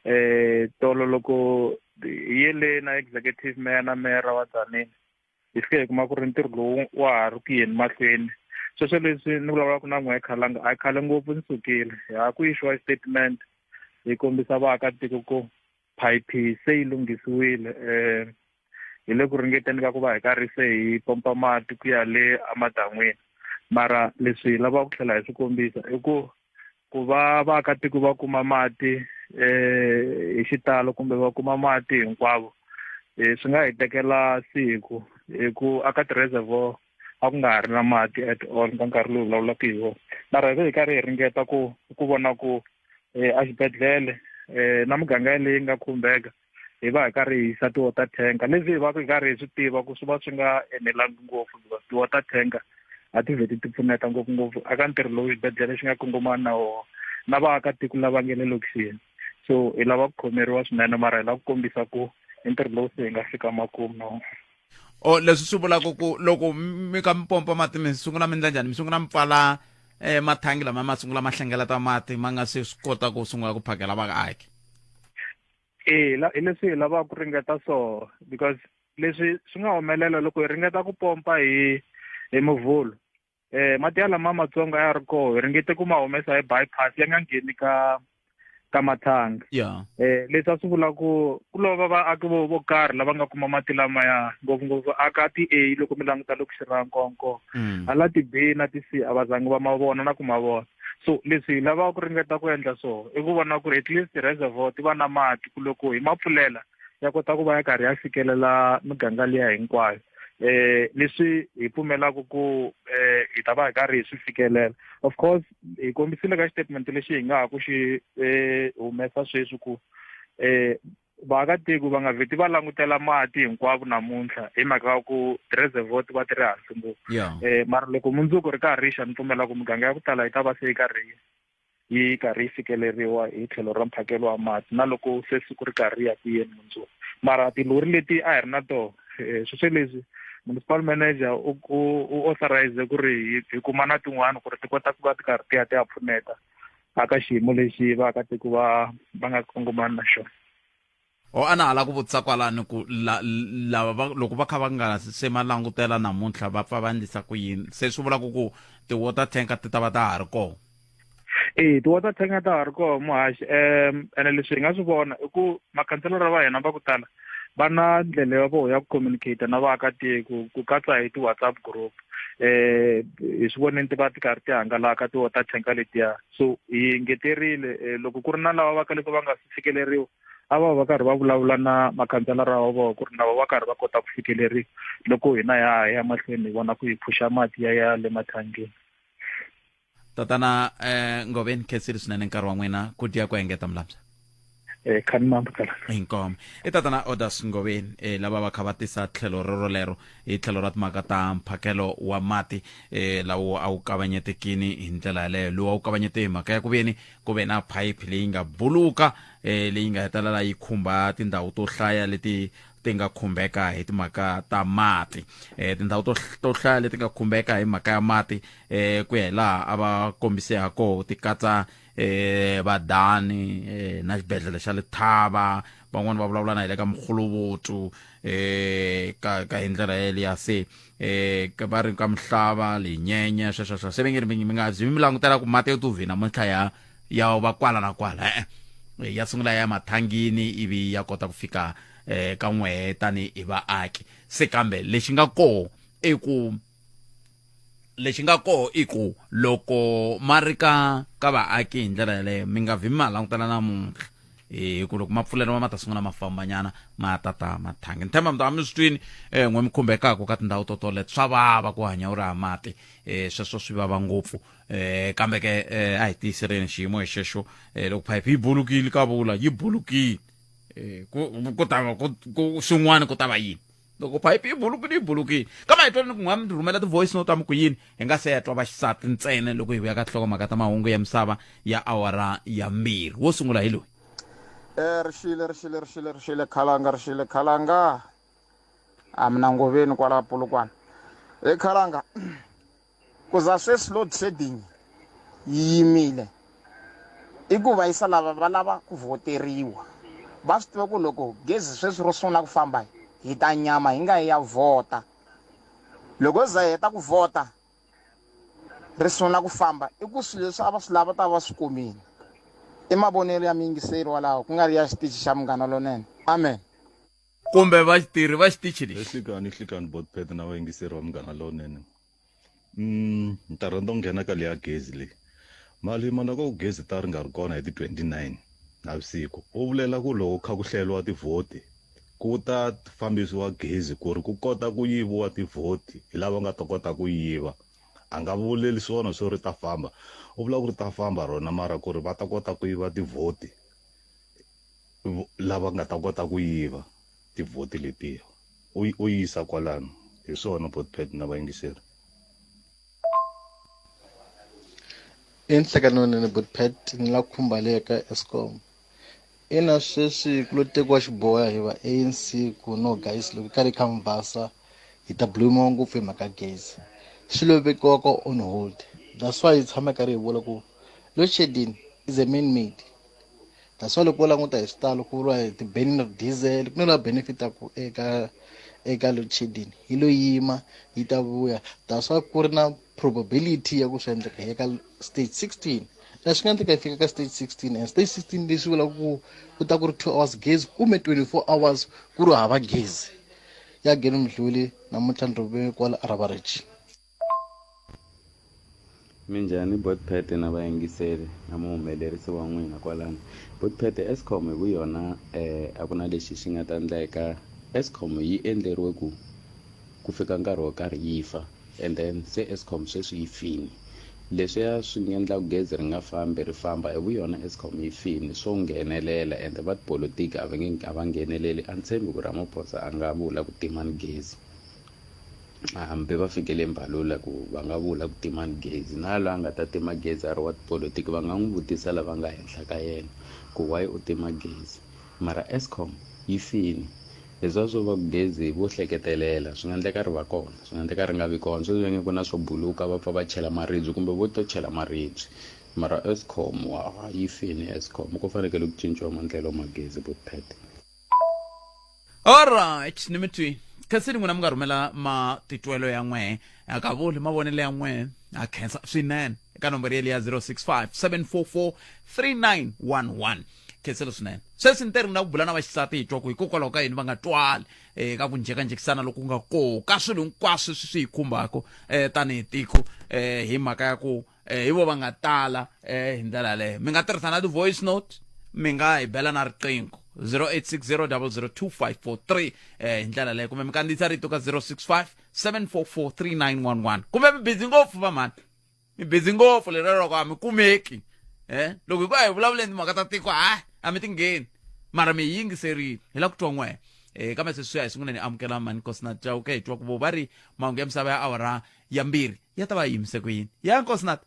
S10: eh tolo loko hi ye le na executive mayor na mayor wa Tzaneen hi fike hi kuma ku ri ntirho lowu wa ha ri ku yeni mahlweni sweswo leswi ni vulavulaka na n'we khalanga a khale ngopfu ni sukile ha ku yisiwa statement hi kombisa vaakatiko ku phayiphi se yi lunghisiwile um hi le ku ringeteni ka ku va hi karhi se hi pompa mati ku ya le emadan'wini mara leswi hi lavaka ku tlhela hi swi kombisa i ku ku va vaakatiko va kuma mati eh hi xitalo kumbe va kuma mati hinkwavo eh swi nga hi tekela siku hi ku aka ti-reservoir a ku nga ha ri na mati at all ka nkarhi lowu vulavulaka hi wona mara hi karhi hi ringeta ku ku vona ku eh exibedhlele eh na muganga leyi nga khumbeka hi va hi karhi hi yisa ti-water tanker leswi hi va hi karhi hi swi tiva ku swi va swi nga enelangi ngopfu because ti-water tanker a ti vheti ti pfuneta ngopfungopfu aka ntirho lowu xibedhlele xi nga kongomana na wona na vaakatiko lava nge le lokixini so hi lava ku khomeriwa swinene mara hi lava ku kombisa ku i ntirho lowu se hi nga fika makumu na wona
S1: o leswi swi vulaka ku loko mi ka mi pompa mati mi sungula mi endla njhani mi sungula mi pfala eh, mathangi lama ma sungula ma hlengeleta mati ma nga se swi kota ku sungula ku phakela vaaki
S10: e hi leswi hi lavaka ku ringeta so because Leswi swi nga humelela loko hi ringeta ku pompa hi hi Muvhulu eh mati ya lama matsongo a ya ri koho hi ringete ku ma humesa hi bypass ya nga ngheni ka ka mathangi
S1: yeah.
S10: eh leswi a swi vula ku ku lova vaaki vo vo karhi lava nga kuma mati lamaya ngopfungopfu aka ti-A loko mi languta lokixi ra Nkonko mm. hala ti-B na ti-C a va zangi va ma vona na ku ma vona so leswi hi lavaka ku ringeta ku endla swona i ku vona ku ri at least reservoir ti va na mati ku loko hi ma pfulela ya kota ku va ya karhi ya fikelela miganga liya hinkwayo eh leswi hi pfumelaka ku eh hi ta va hi karhi hi swi fikelela of course hi kombisile ka xitatimende lexi hi nga ha ku xi eh humesa sweswi ku eh vaakatiko va nga vheti va langutela mati hinkwavo namuntlha hi mhaka ya ku ti-reservoir ti va ti ri hansi ngopfu
S1: yeah.
S10: eh mara loko mundzuku ri karhi ri xa ni pfumela ku miganga ya ku tala yi ta va se yi karhi yi karhi yi fikeleriwa hi tlhelo ra mphakelo wa mati na loko se siku ri karhi ri ya ku yeni mundzuku mara tilori leti a hi ri na tona eh, sweswo leswi municipal manager u u authorize ku ri hi kuma na tin'wana ku ri ti kota ku va ti karhi ti ya ti ya pfuneta aka xiyimo lexi vaakatiko va va nga kongomani na xona
S1: O a na ha la ku vutisa kwalano ku la, lava va, loko va kha va nga se ma langutela namuntlha va pfa va endlisa ku yini se swi vulaka ku ti-water tanker ti ta va ta ha ri kona
S10: e ti-water tanker ta ha ri kona muhaxi um ene leswi hi nga swi vona i ku makhanselara va hina va ku tala va na ndlela ya vona ya ku communicate na vaakatiko ku katsa hi ti-whatsapp group eh hi swi voneni ti va ti karhi ti hangalaka ti-water tanker letiya so hi ngeterile eh, loko ku ri na lava va kaleke va nga fikeleriwa a va va karhi va vulavula na makhanselara wa vona ku ri na va karhi va kota ku fikeleriwa loko hina ya ha ya mahlweni hi vona ku hi phusha mati ya ya le mathangini
S1: tatana eh ngoveni khensile swinene nkarhi wa n'wina ku dya ku engeta mulambya
S10: eh khani mambo kala
S1: inkomo i tatana orders ngoveni eh lava va kha va tisa tlhelo rorolero hi tlhelo ra timhaka ta mphakelo wa mati eh lawo a wu kavanyetekini hi ndlela yaleyo lowu a wu kavanyete hi mhaka ya ku veni ku ve na phayiphi leyi nga buluka eh leyi nga hetelela yi khumba tindhawu to hlaya leti ti nga khumbeka hi timhaka ta mati eh tindhawu to to hlaya leti nga khumbeka hi mhaka ya mati eh ku ya hi laha a va kombise ha koho ti katsa eh vadani eh na xibedhlele xa Lethaba van'wani va vulavula na hi le ka Mkhulubutu eh ka ka hi ndlela yeliya se eh ka va ri ka Mhlava Lenyenye sweswo sweswo se va nge ri mi nga zi mi langutela ku mati yo tuvi namuntlha ya ya va kwala na kwala e-e eh, ya sungula ya mathangini ivi ya kota ku fika eh ka n'wehe tani hi vaaki se kambe lexi nga koho i ku lexi nga koho i ku loko ma ri ka ka vaaki hi ndlela yaleyo mi nga vi ma langutela namuntlha hi ku loko ma pfuleriwa ma ta sungula ma fambanyana ma tata mathangi ni tshemba mi ta va mi swi twini um n'we mi khumbekaka ka tindhawu to toleto swa vava ku hanya u ri ha mati um sweswo swi vava ngopfu um kambe ke um a hi tiyiseleni xiyimo hi xexo um loko phayiphi yi bulukile ka vula yi bulukile um ku ku ta va ku swin'wana ku ta va yini loko phayiphi yi bulukile yi bulukile kambe hi twa ni ku nga mi rhumela ti-voice note mi ku yini hi nga se ya twa vaxisati ntsena loko hi vuya ka nhlokomhaka ta mahungu ya misava ya awara ya mbirhi wo sungula hi loyi
S11: Eh rixile rixile rixile rixile khalanga rixile khalanga a mina ngoveni kwala polokwane e khalanga ku za sweswi load shedding yi yimile i ku va yisa lava va lava ku vhoteriwa va swi tiva ku loko gezi sweswi ro sungula ku famba hi ta nyama hi nga yi ya vhota loko yo za hi heta ku vhota ri sungula ku famba i ku swilo leswi a va swi lava ta va swi kumile i mavonelo ya muyingiseri walawo ku nga ri ya xitichi xa munghana lonene amen
S1: kumbe vatirhi va xitichi lexi
S12: Nhlikani nhlikani botpet na vayingiseri va munghana lowunene ni ta rhandza ku nghena ka leya gezi leyi mali mana ku gezi ta ri nga ri kona hi ti 29 navusiku u vulela ku loko kha ku hleriwa tivhoti ku ta fambisiwa gezi ku ri ku kota ku yiviwa tivhoti hi lava nga ta kota ku yiva a nga vuleli swona swo ri ta famba u vula ku ri ta famba rona mara ku ri va ta kota ku yiva tivhoti lava nga ta kota ku yiva tivhoti letiya u u yisa kwalano hi swona botpet na vayingiseri
S13: I nhlekanoni botpet ni la khumba le ka Eskom ina sweswi ku lo tekiwa xiboho hi va ANC ku no guys loko karhi kha mubasa hi ta blame ngopfu hi mhaka gezi swi lo vekiwa ka on hold that's why hi tshama karhi hi vula ku load shedding is a man made. That's why loko wo languta hi xitalo ku vuriwa hi ti-burning of diesel ku na lava benefitaku eka eka load shedding yi lo yima yi ta vuya. That's why ku ri na probability ya ku swi endleka hi ya ka stage 16 na swi nga endleka hi fika ka stage 16 and stage 16 leswi vulaka ku ku ta ku ri 2 hours gezi kumbe 24 hours ku ri hava gezi ya geni mdluli namuntlha ni rhume kwala Rubber Ridge.
S14: Minjhani Botpet na vayingiseri na muhumelerisi wa n'wina kwalano. Botpet Eskom hi vuyona a ku na lexi xi nga ta ndleka. Eskom yi endleriwe ku ku fika nkarhi wo karhi yi fa and then se Eskom sweswi yi fini. Leswiya swi nga endla ku gezi ri nga fambi ri famba hi vuyona Eskom yi fini swo nghenelela ende va tipolotiki a va nge a va ngheneleli a ni tshembi ku Ramaphosa a nga vula ku timani gezi. Hambi va fikele Mbalula ku va nga vula ku timani gezi na loyi a nga ta tima gezi a ri wa tipolotiki va nga n'wi vutisa lava nga henhla ka yena ku why u tima gezi mara Eskom yi fini leswiya swo va ku gezi vo hleketelela swi nga endleka ri va kona swi nga endleka ri nga vi kona sweswi va nge ku na swo buluka va pfa va chela maribye kumbe vo to chela maribye mara Eskom wa yi fini Eskom ku fanekele ku cinciwa maendlelo ma gezi Botpet.
S1: Alright ni mi twi khensini n'wina mi nga rhumela matitwelo ya n'wehe a ka vuli mavonelo ya n'wehe a khensa swinene eka nomboro yeliya 065 744 3911 khenselo swinene sweswi ni teri ni la ku bula na vaxisati hi twa ku hikokwalaho ka yini va nga twali eka ku njhekanjhekisana loku nga koho ka swilo hinkwaswo leswi swi hi khumbaka um tanihi tiko um hi mhaka ya ku eh, hi vo va nga tala eh, hi ndlela yaleyo mi nga tirhisa na ti-voice note mi nga hi bela na riqingho 0860002543 eh, hi ndlela leyo kumbe mi kandziyisa rito ka 065 744 3911 kumbe mi busy ngopfu vamhani mi busy ngopfu lero loko a mi kumeki eh loko hi ku a hi vulavuleni timhaka ta tiko ha a mi ti ngheni mara mi hi yingiserile hi la ku twa n'wehe eh kambe sweswi a hi sunguleni amukela mani nkosina chauke hi twa ku vo va ri mahungu ya misava ya awara ya mbirhi ya ta va yi yimise ku yini ya nkosinati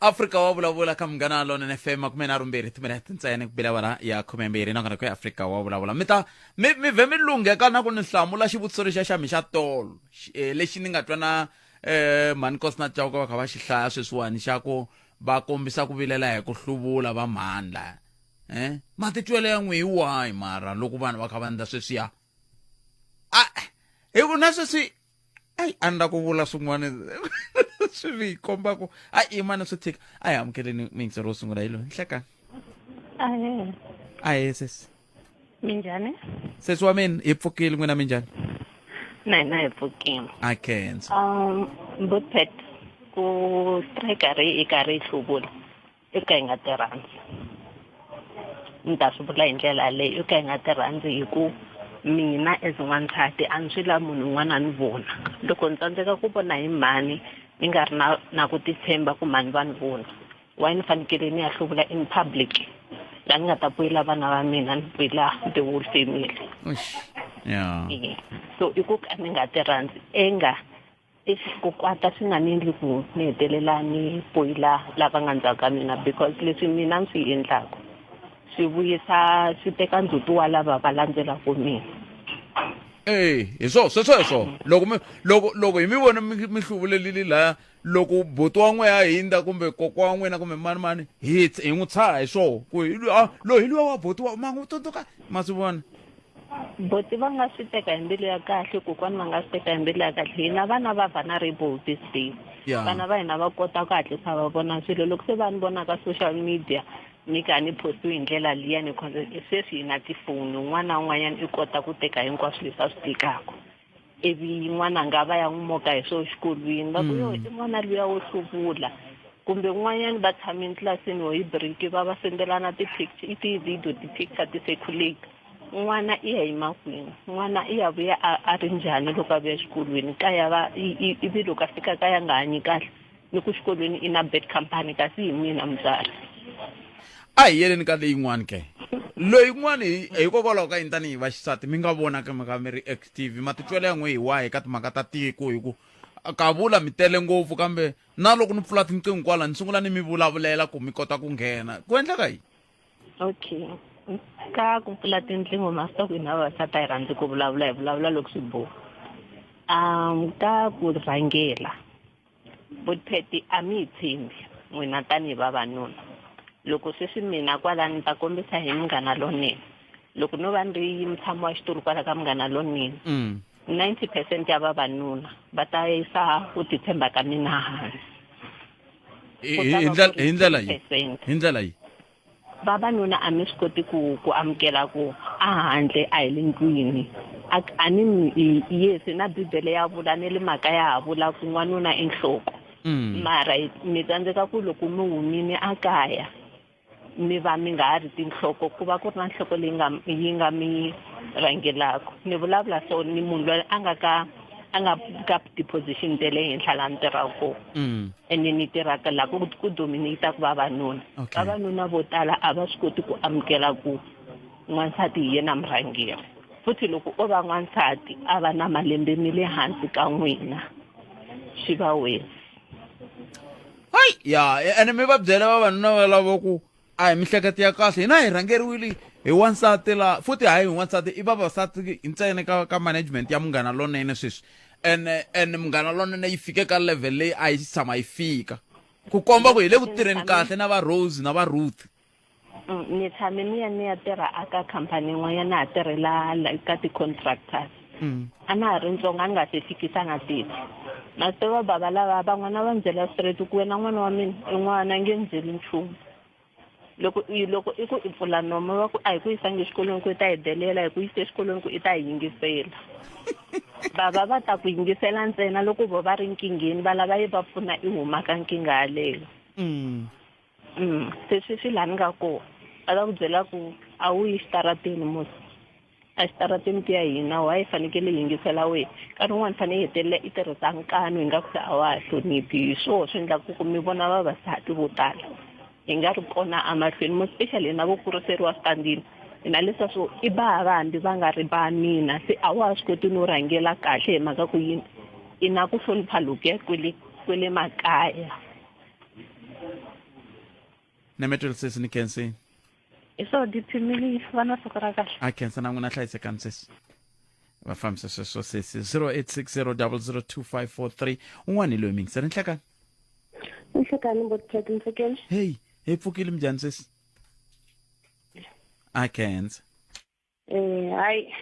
S1: afrika wa vulavula ka munghana lonene fm 32 timinete ntsena ku bile awara ya 12 nakona ku afrika wa vulavula mi ta mi mi vhe mi lungheka na ku ni hlamula xivutiso lexiya xa mi xa tolo eh, lexi ni nga twa na eh mhani nkosina chauke va kha va xi hlaya sweswiwani xa ku va kombisa ku vilela hi ku hluvula va mhani laya eh matitwelo ya n'wi hi wahi mara loko vanhu va kha va endla sweswiya a hi ku na sweswi ayi a ni la ku vula swin'wana swi vi komba ku a i mani swi tshika a hi amukeleni muyingiseri wo sungula hi loyi nhlekani
S15: Ahee,
S1: ahe sesi
S15: minjhani?
S1: Sesi wa mina hi pfukile n'wina minjhani?
S15: Na hina hi pfukile.
S1: A khensa.
S15: Botpet ku strike ri i karhi yi hluvula i ka yi nga ti rhandzi. Ni ta swi vula hi ndlela yaleyo i ka yi nga ti rhandzi hi ku mina as n'wansati a ni swi lavi munhu un'wana a ni vona. Loko ni tsandzeka ku vona hi mhani ni nga ri na na ku titshemba ku mhani va ni vona why ni fanekele ni ya hluvula in public la ni nga ta puyela vana va mina ni puyela the whole family.
S1: Yeah.
S15: So i ku ka ni nga ti rhandzi enga Eish ku kwata swi nga ni endli ku ni hetelela ni poyila lava nga ndzhaku ka mina because leswi mina ni swi endlaku swi vuyisa swi teka ndzhuti wa lava va landzelaka mina.
S1: Eyi hi swo swesweswo loko mi loko loko hi mi vona mi mi hluvulelile laya loko buti wa n'we a hindza kumbe kokwa wa n'wina kumbe mani mani hi hi n'wi tshaha hi swoho ku hi luya ah, loyi hi luya wa buti wa ma n'wi tsundzuka ma swi vona.
S15: Boti va nga swi teka hi mbilu ya kahle kokwani va nga swi teka hi mbilu ya kahle hina vana va vulnerable these days
S1: Yeah.
S15: vana va hina va kota ku hatlisa va vona swilo loko se va ni vona ka social media ni ka ni postiwe hi ndlela liyani cause sweswi hi na tifoni un'wana na un'wanyana i kota ku teka hinkwaswo leswi a swi tekaka ivi n'wananga va ya n'wi moka hi swo xikolweni va ku yo i n'wana luya wo hluvula kumbe un'wanyana va tshamile tlilasini wo hi break va va sendelana ti-picture i ti-video ti-picture ti-circulate n'wana i ya yima kwini n'wana i ya vuya a a ri njhani loko a vuya exikolweni kaya va ivi loko a fika kaya a nga hanyi kahle ni ku xikolweni i na bad company kasi hi mina mutswari.
S1: A hi yeleni ka leyin'wana ke. Loyin'wana hi hikokwalaho ka yini tanihi vaxisati mi nga vonaka mi kha mi ri active matitwelo ya n'we hi wahi ka timhaka ta tiko hi ku ka vula mi tele ngopfu kambe na loko ni pfula tinqingho kwala ni sungula ni mi vulavulela ku mi kota ku nghena ku endleka yini?
S15: Okay ka ku pfula tinqingho ma swi tiva ku hina vavasati a hi rhandzi ku vulavula hi vulavula loko swi boha ka ku rhangela Botpet a mi hi tshembi n'wina tanihi vavanuna. Loko sweswi mina kwala ni ta kombisa hi Munghana Lonene. Loko no va ni ri mutshami wa xitulu kwala ka Munghana Lonene, 90 percent ya vavanuna va ta yisa ku titshemba ka mina hansi.
S1: Hi
S15: Ku ta
S1: hi
S15: va
S1: ndlela
S15: ku ri
S1: hi ndlela yi
S15: 10%.
S1: hi ndlela yi
S15: Vavanuna a mi swi koti ku ku amukela ku a handle a hi le ndlwini. A a ni mi yes na Bibele ya vula ni le makaya ha vula ku n'wanuna i nhloko. Mara mi tsandzeka ku loko mi humile a kaya mi va mi nga ha ri tinhloko ku va ku ri na nhloko leyi nga yi nga mi rhangelaka. Ni vulavula so ni munhu loyi a nga ka a nga ka ti-position ta le henhla laha ni tirhaka kona. Ene ni tirhaka laha ku ku dominate-aka vavanuna. Vavanuna vo tala a va swi koti ku amukela ku n'wansati hi yena murhangeri. Futhi loko o va n'wansati a va na malembe me le hansi ka n'wina swi va worse.
S1: Hayi ya ene mi va byela vavanuna valavo ku a hi mihleketo ya kahle hina hi rhangeriwile hi wansati la futhi hayi hi wansati i vavasati ntsena ka ka management ya Munghana Lonene sweswi ene ene Munghana Lonene yi fike ka level leyi a yi si tshama yi fika ku komba ku hi le ku tirheni kahle na va Rose na va Ruth.
S15: Ni tshame ni ya ni ya tirha aka khampani yin'wanyana na ha tirhela la ka ti-contractors. A na ha ri ntsongo a ni nga se fikisa na 30. Na swi tiva bava lava van'wana va ni byela straight ku wena n'wana wa mina i n'wana a nge ni byeli nchumu. Loko i loko i ku i pfula nomo va ku a hi ku yisangi exikolweni ku i ta hi delela hi ku yise exikolweni ku i ta hi yingisela. Bava va ta ku yingisela ntsena loko vo va ri nkingheni va lava yi va pfuna i huma ka nkingha yaleyo. Se sweswi laha ni nga kona va ta ku byela ku a wu yi xitarateni mos a xitarateni ku ya hina why yi fanekele yi yingisela wehe nkarhi wun'wani fanele yi hetelela i tirhisa nkanu hi nga ku se a wa ha hloniphi hi swoho swi endlaku ku mi vona vavasati vo tala hi nga ri kona emahlweni mo especially hina vo kuriseriwa switandini hina leswa swo i bava hambi va nga ri ba mina se a wa ha swi koti no rhangela kahle hi mhaka ku yini i na ku hlonipha lokuya kwele kwele makaya.
S1: Nemetwele sesi ni khensini.
S15: Hi swo dipimili va na siku ra kahle.
S1: A khensa na n'wina hlayisekani sesi. Va fambisa sweswo sesi 0860002543 un'wana hi loyi mingiseri nhlekani.
S16: Nhlekani botpet mpfukeni.
S1: Hey, hi pfukile minjhani sesi? A khensa.
S16: Eh hayi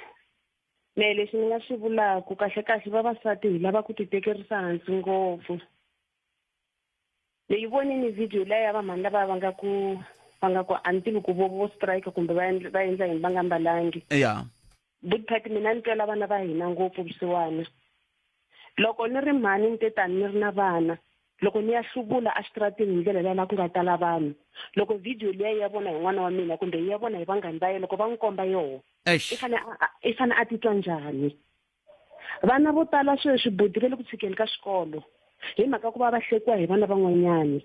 S16: mehe lexi ni nga swi vulaku kahle kahle vavasati hi lava ku ti tekerisa hansi ngopfu. Ni yi vonini video liya ya vamhani lava va nga ku va nga ku a ni tivi ku vo vo strike kumbe va endla va endla yini va nga mbalangi.
S1: Ya.
S16: Good part mina ni twela vana va hina ngopfu vusiwana. Loko ni ri mhani ni te tani ni ri na vana loko ni ya hluvula exitarateni hi ndlela liya la ku nga tala vanhu loko video liya yi ya vona hi n'wana wa mina kumbe yi ya vona hi vanghani va yena loko va n'wi komba yoho
S1: Eish.
S16: i fane a i fane a titwa njhani. Vana vo tala sweswi buti va le ku tshikeni ka xikolo hi mhaka ku va va hlekiwa hi vana van'wanyana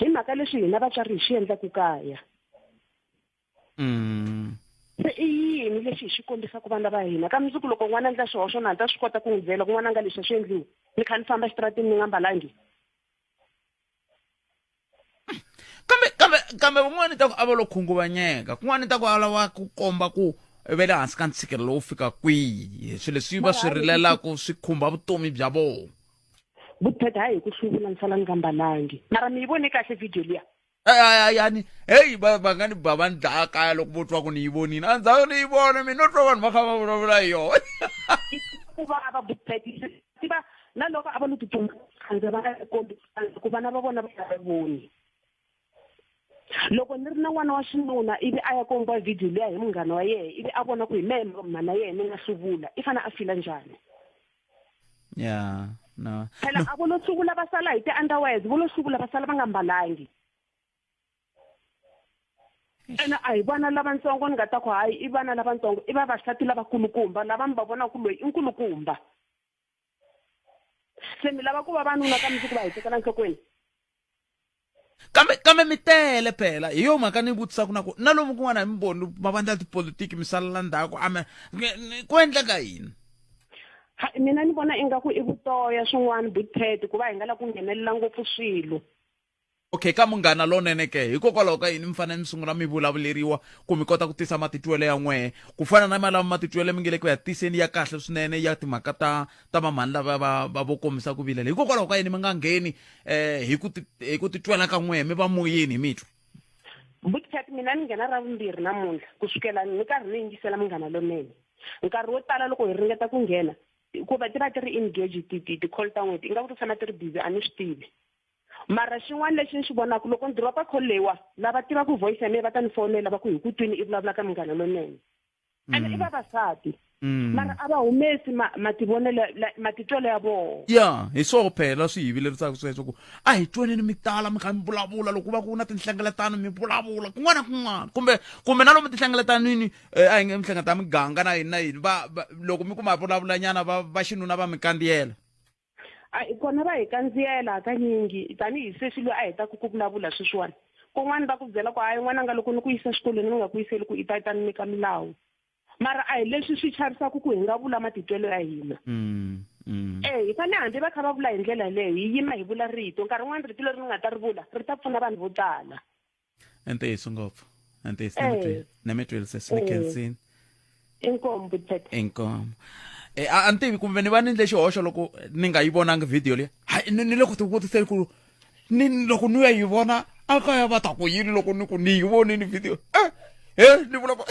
S16: hi mhaka leswi hina vatswari hi swi endlaka kaya. Se i yini lexi hi xi kombisaka vana va hina? Ka mundzuku loko n'wana a endla xihoxo na ha ta swi kota ku n'wi byela ku n'wananga leswi a swi endliwi ni kha ni famba exitarateni ni nga mbalangi?
S1: Kambe kambe kambe van'wana ta ku a va lo khunguvanyeka kun'wana ta ku a lava ku komba ku va le hansi ka ntshikelelo wo fika kwihi swilo leswi va swi rilelaka swi khumba vutomi bya vona.
S16: Vupheta hayi hi ku hluvula ni sala ni nga mbalangi mara mi yi vone kahle video liya?
S1: Yani heyi va va nga ni ba va ni dlaya kaya loko vo twa ku ni yi vonile a ndzhaku ni yi vona mina no twa vanhu va kha va vulavula hi yona.
S16: Ku vava Vupheta tiva na loko a va lo titsumba handle va nga kombi ku vana va vona va nga voni. Loko ni ri na n'wana wa xinuna ivi a ya kombiwa video liya hi munghana wa yena ivi a vona ku hi mehe mhana yena ni nga hluvula i fanele a fila njhani?
S1: Ya no.
S16: Phela a vo lo hluvula va sala hi ti-underwears vo lo hluvula va sala va nga mbalangi. Ene a hi vana lavatsongo ni nga ta ku hayi i vana lavatsongo i vavasati lavakulukumba lava mi va vonaka ku loyi i nkulukumba. Se mi lava ku vavanuna ka mundzuku va hi tekela enhlokweni?
S1: Kambe kambe mi tele phela hi yo mhaka ni vutisaka na ku na lomu kun'wana hi mi voni mavandla ya tipolitiki mi salela ndzhaku a mi ku endleka yini?
S16: Ha, mina ni vona ingaku i vutoya swin'wana Butpet ku va hi nga la ku nghenelela ngopfu swilo.
S1: Okay ka Munghana Lonene ke hikokwalaho ka yini mi fanele mi sungula mi vulavuleriwa ku mi kota ku tisa matitwelo ya n'wehe ku fana na malama matitwelo mi nge le ku ya tiseni ya kahle swinene ya timhaka ta ta vamhani lava va va vo kombisa ku vilela hikokwalaho ka yini mi nga ngheni eh hi ku hi ku titwela ka n'wehe mi va moyeni hi mitwa?
S16: Bootcat mina ni nghena ra vumbirhi namuntlha ku sukela ni karhi ni yingisela munghana lonene. Nkarhi wo tala loko hi ringeta ku nghena hikuva ti va ti ri engage ti ti ti-call ta n'wina ingaku ti tshama ti ri busy a ni swi tivi. Mara xin'wana lexi ni xi vonaka loko ni drop-a call leyiwa lava tivaka voice ya mina va ta ni fonela va ku hi ku twini i vulavula ka munghana lonene. Ene i vavasati. Mara a va humesi ma mativonelo matitwelo ya vona.
S1: Ya, hi swoho phela swi hi vilerisaka sweswo ku a hi twaneni mi tala mi kha mi vulavula loko ku va ku na tinhlengeletano mi vulavula kun'wana na kun'wana kumbe kumbe na lomu tinhlengeletanini eh, a hi nge minhlengeletano ya miganga na yini na yini va, va loko mi kuma vulavulanyana va va xinuna va mi kandziyela.
S16: A kona va hi kandziyela hakanyingi tanihi sesi loyi a hetaka ku vulavula sweswiwani. Kun'wana va ku byela ku hayi n'wananga loko ni ku yisa xikolweni ni nga ku yiseli ku i ta ta ni nyika milawu. Mara a hi leswi swi chavisaka ku hi nga vula matitwelo ya hina. E hi fanele hambi va kha va vula hi ndlela yaleyo hi yima hi vula rito. Nkarhi wun'wana rito leri ni nga ta ri vula ri ta pfuna vanhu vo tala.
S1: Ntiyiso ngopfu. Ntiyiso na mi twile sesi ni khensini.
S16: Inkomu Butete.
S1: Inkomu. E a ni tivi kumbe ni va ni endle xihoxo loko ni nga yi vonangi video liya. Hayi ni le ku ti vutiseni ku ni loko ni ya yi vona a kaya va ta ku yini loko ni ku ni yi vonini video. Eh he ni vula ku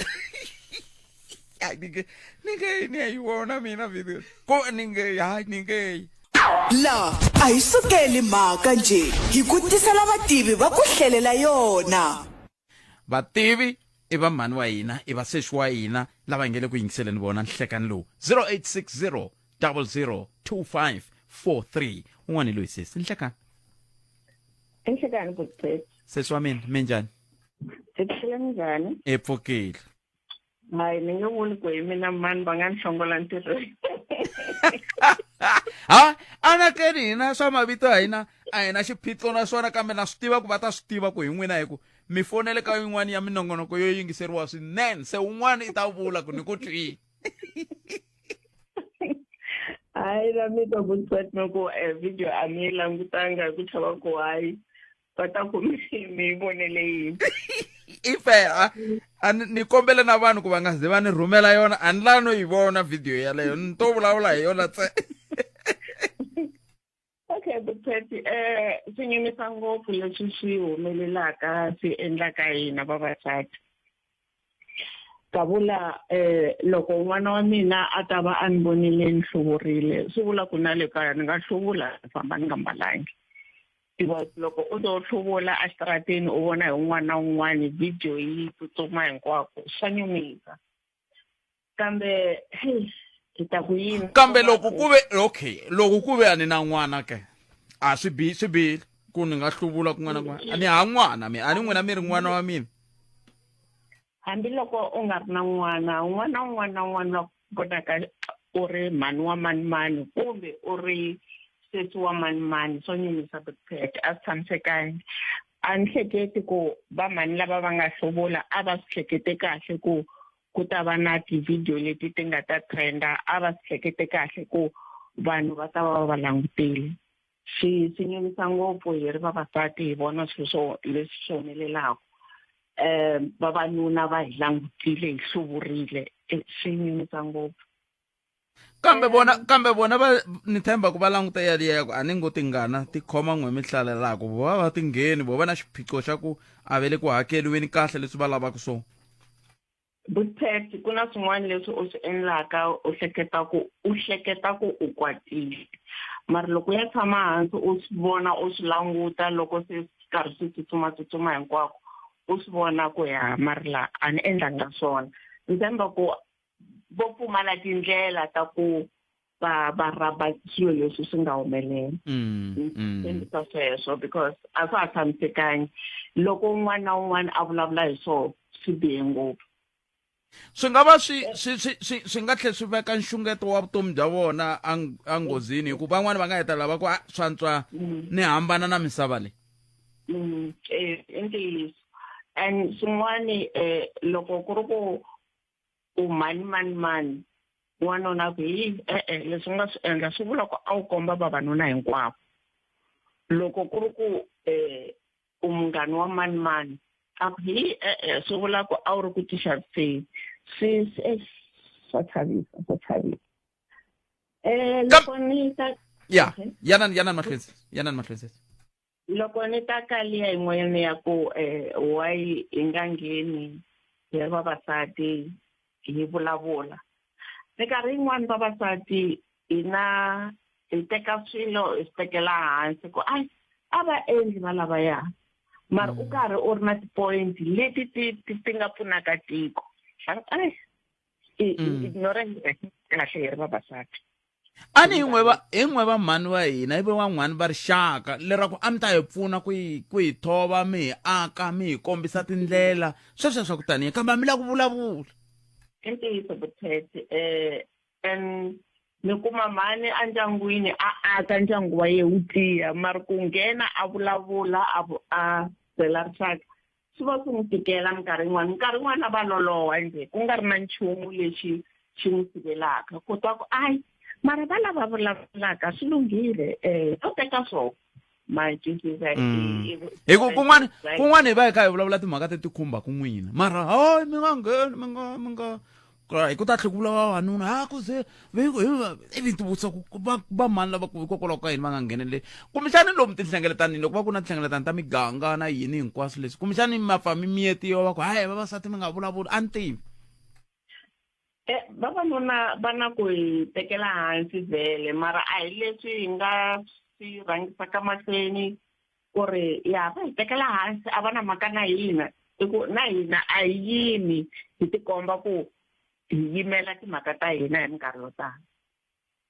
S1: hayi ni nge ni nge ni ya yi vona mina video. Ko ni nge hayi ni nge
S2: La a hi sukeli mhaka njhe hi ku tisela vativi va ku hlelela yona.
S1: Vativi i va mhani wa hina, i vasesi wa hina lava hi nge le ku yingiseleni vona nhlekani lowu. 0860 00 2543. Un'wana hi loyi sesi. Nhlekani.
S17: Nhlekani Butete.
S1: Sesi wa mina, minjhani?
S17: Hi tlhela minjhani?
S1: Hi pfukile.
S17: Hayi ni nge vuli ku hi mina mani va nga ni hlongola ntirhweni.
S1: Ha anakeni hina swa mavito ya hina a hi na xiphiqo na swona kambe na swi tiva ku va ta swi tiva ku hi n'wina hi ku mi fonele ka yin'wana ya minongonoko yo yingiseriwa swinene se un'wana i ta vula ku ni ku twile.
S17: Hayi la mi twa ku mi ku video a mi yi langutanga hi ku chava ku hayi va ta ku mi mi yi vonele yini.
S1: I fair a a ni kombela na vanhu ku va nga ze va ni rhumela yona a ni la no yi vona video yaleyo ni to vulavula hi yona tse.
S17: Okay Butete swi nyumisa ngopfu leswi swi humelelaka swi endlaka hina vavasati. Kavula loko n'wana wa mina a ta va a ni vonile ni hluvurile swi vula ku na le kaya ni nga hluvula ni famba ni nga mbalangi. Because loko u to hluvula exitarateni u vona hi un'wana na un'wana video yi tsutsuma hinkwako swa nyumisa. Kambe hey hi ta ku yini?
S1: Kambe loko ku ve okay loko ku ve a ni na n'wana ke a swi bi swi bihile ku ni nga hluvula kun'wana na kun'wana a ni ha n'wana mi a ni n'wina mi ri n'wana wa mina.
S17: Hambiloko u nga ri na n'wana un'wana na un'wana na un'wana la vonaka u ri mhani wa manimani kumbe u ri sesi wa manimani swo nyumisa Butete a swi tshamisekangi. A ni hleketi ku va mhani lava va nga hluvula a va swi hlekete kahle ku ku ta va na ti-video leti ti nga ta trenda a va swi hlekete kahle ku vanhu va ta va va va langutile. Swi swi nyumisa ngopfu hi ri vavasati hi vona swilo swo leswi swi humelelaka. Vavanuna va hi langutile hi hluvurile swi nyumisa ngopfu.
S1: Kambe vona kambe vona va ni tshemba ku va languta yaliya ku a ni ngo tingana ti khoma n'we mi hlalelaka vo va va tingheni vo va na xiphiqo xa ku a ve le ku hakeliweni kahle leswi va lavaka swona.
S17: Butete ku na swin'wana leswi u swi endlaka u hleketa ku u hleketa ku u kwatile mara loko u ya tshama hansi u swi vona u swi languta loko se karhi swi tsutsuma tsutsuma hinkwako u swi vona ku ya mara la a ni endlanga swona. Ni tshemba ku vo pfumala tindlela ta ku va va rhaba swilo leswi swi nga humelela. Tshembisa sweswo because a swa ha tshamisekangi loko un'wana na un'wana a vulavula hi swona swi bihe ngopfu.
S1: Swi nga va swi swi swi swi swi nga tlhela swi veka nxungeto wa vutomi bya vona enghozini hikuva van'wani va nga hetelela va ku a swa antswa ni hambana na misava leyi.
S17: I ntiyiso and swin'wani loko ku ri ku u mani mani mani wanuna ku hi e-e leswi u nga swi endla swi vula ku a wu komba vavanuna hinkwavo. Loko ku ri ku u munghani wa mani mani a ku hi e-e swi vula ku a wu ri ku tixaviseni. Swi swi swa chavisa swa chavisa. Loko ni ta
S1: Ya yanani yanani mahlweni sesi yanani mahlweni sesi.
S17: Loko ni ta ka liya yin'wanyana ya ku why hi nga ngheni hi ri vavasati hi vulavula. Minkarhi yin'wani vavasati hi na hi teka swilo hi swi tekela hansi ku ai a va endli va lavaya mara u karhi u ri na ti-point leti ti ti ti nga pfunaka tiko ai ignorance kahle hi ri vavasati.
S1: A ni hi n'we va hi n'we va mhani va hina ivi van'wani va rixaka leraku a mi ta hi pfuna ku hi ku hi thova mi hi aka mi hi kombisa tindlela sweswo swa ku tanihi kambe a mi lava ku vulavula.
S17: I ntiyiso Butete and mi kuma mhani endyangwini a aka ndyangu wa yena wu tiya mara ku nghena a vulavula a a byela rixaka swi va swi n'wi tikela minkarhi yin'wana minkarhi yin'wana a va loloha njhe ku nga ri na nchumu lexi xi n'wi sivelaka ku twa ku ayi mara va lava vulavulaka swi lunghile um to teka swona ma twisisa.
S1: Hi ku kun'wana kun'wana hi va hi kha hi vulavula timhaka teti khumbaka n'wina mara hayi mi nga ngheni mi nga mi nga hi ku ta tlhe ku vula vavanuna ha ku ze ivi ti vutisa ku va va mani lava ku hikokwalaho ka yini va nga ngheneleli kumbexani lomu tinhlengeletanini loko va ku na tinhlengeletano ta miganga na yini hinkwaswo leswi kumbexani ma pfa mi miyetiwa va ku hayi vavasati mi nga vulavuli a ni tivi.
S17: Vavanuna va na ku hi tekela hansi vhele mara a hi leswi hi nga swi rhangisaka mahlweni ku ri ya va hi tekela hansi a va na mhaka na hina i ku na hina a hi yimi hi tikomba ku hi yimela timhaka ta hina hi minkarhi yo tala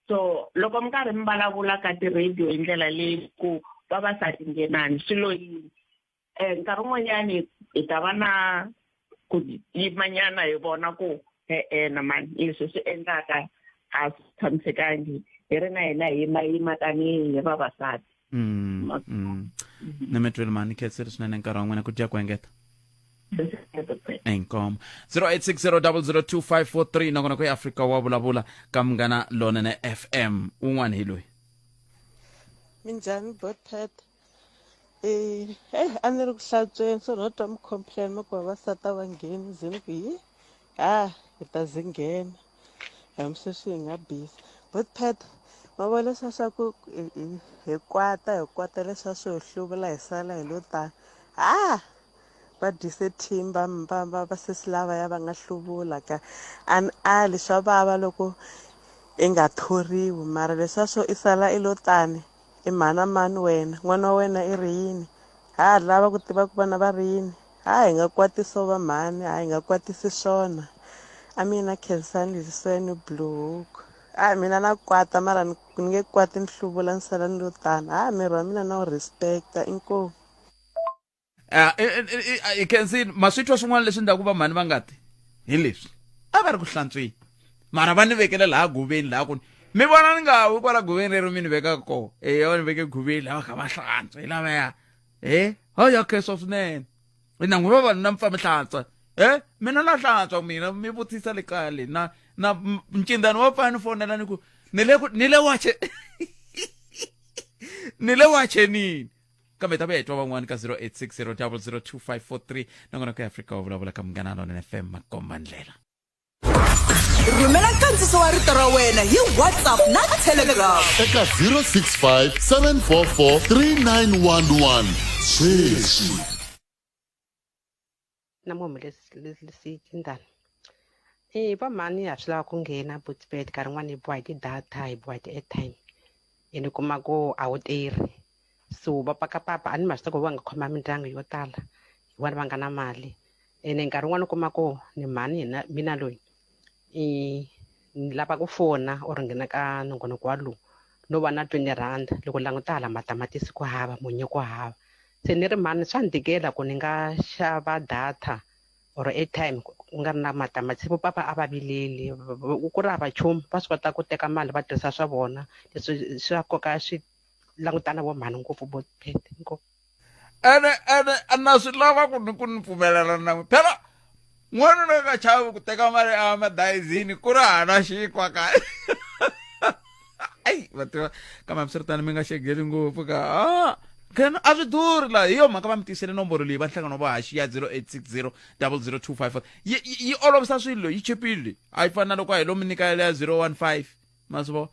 S17: so loko mi karhi mi vulavula ka ti-radio hi ndlela leyi ku vavasati nghenani swilo yini nkarhi wun'wanyani hi ta va na ku yimanyana hi vona ku e-e na mani leswi swi endlaka a swi tshamisekangi hi ri na hina hi yima yima tanihi vavasati.
S1: Ni mi twile mani khensile swinene nkarhi wa n'wina ku dya ku engeta. Inkomo 0860002543 nongonoko ya Afrika wa vulavula ka Munghana Lonene FM un'wana hi loyi.
S18: Minjhani Botpet? Eh, hey, a ni ri ku hlantsweni so no twa mi complain mi ku vavasati a va ngheni ze ni ku yi ha hi ta ze nghena hambi sweswi hi nga busy. Botpet ma vona leswiya swa ku hi kwata hi kwata leswiya swo hi hluvula hi sala hi lo tani ha va dyise team va va va va sesi lavaya va nga hluvula ka a ni ali swa vava loko i nga thoriwi mara leswiya swo i sala i lo tani i mhana mani wena n'wana wa wena i ri yini ha ha lava ku tiva ku vana va ri yini ha hi nga kwatisi va mhani ha hi nga kwatisi swona a mina Khensani Lisweni Blue Hook a mina na kwata mara ni nge kwati ni hluvula ni sala ni lo tana ha miri wa mina na wu respecta inkomu.
S1: I khensini ma swi twa swin'wana leswi endlaku va mhani va nga ti hi leswi a va ri ku hlantsweni mara va ni vekele laha guveni laha ku mi vona ni nga wi kwala guveni rero mi ni vekaka kona e va ni veke guveni laha va kha va hlantswa hi lavaya e ho ya khensa swinene na n'wi vavanuna mi pfa mi hlantswa e mina na hlantswa mina mi vutisa le kaya le na na ncindani wa pfa ni fonela ni ku ni le ku ni le wache ni le wachenini kambe ta vuya hi twa van'wani ka 0860 002543 nongonoko ya Afrika wa vulavula ka Munghana Lonene FM makomba ndlela.
S2: Rhumela nkandziso wa rito ra wena hi WhatsApp na Telegram
S19: eka 065 744 3911 sweswi.
S20: Na muhumelerisi E va mhani ha swi lava ku nghena Botsbet nkarhi wun'wani hi boha hi ti-data hi boha hi ti-airtime ene u kuma ku a wu tirhi so va paka papa a ni ma swi tiva ku va nga khoma mindyangu yo tala hi vona va nga na mali ene nkarhi wun'wani u kuma ku ni mhani hina mina loyi i ni lava ku fona or nghena ka nongonoko wa lowu no va na 20 rand loko languta hala matamatisi ku hava munyu ku hava se ni ri mhani swa ni tikela ku ni nga xava data or airtime ku nga ri na matamatisi vo papa a va vileli ku ri hava nchumu va swi kota ku teka mali va tirhisa swa vona leswi swa nkoka swi langutana vo mhani ngopfu vo pete inkomu.
S1: Ene ene na swi lava ku ni ku ni pfumelelana na n'wi phela n'wanuna nga chavi ku teka mali a madayizini ku ri hana xinkwa kaya ayi va tiva kambe hambiswiritano mi nga xegeli ngopfu ka a nghena a swi durhi laha hi yo mhaka va mi tisele nomboro leyi va nhlangano va haxi ya 0860 00254 yi yi olovisa swilo yi chipile a yi fani na loko a hi lo mi nyika ya 015 ma swi vona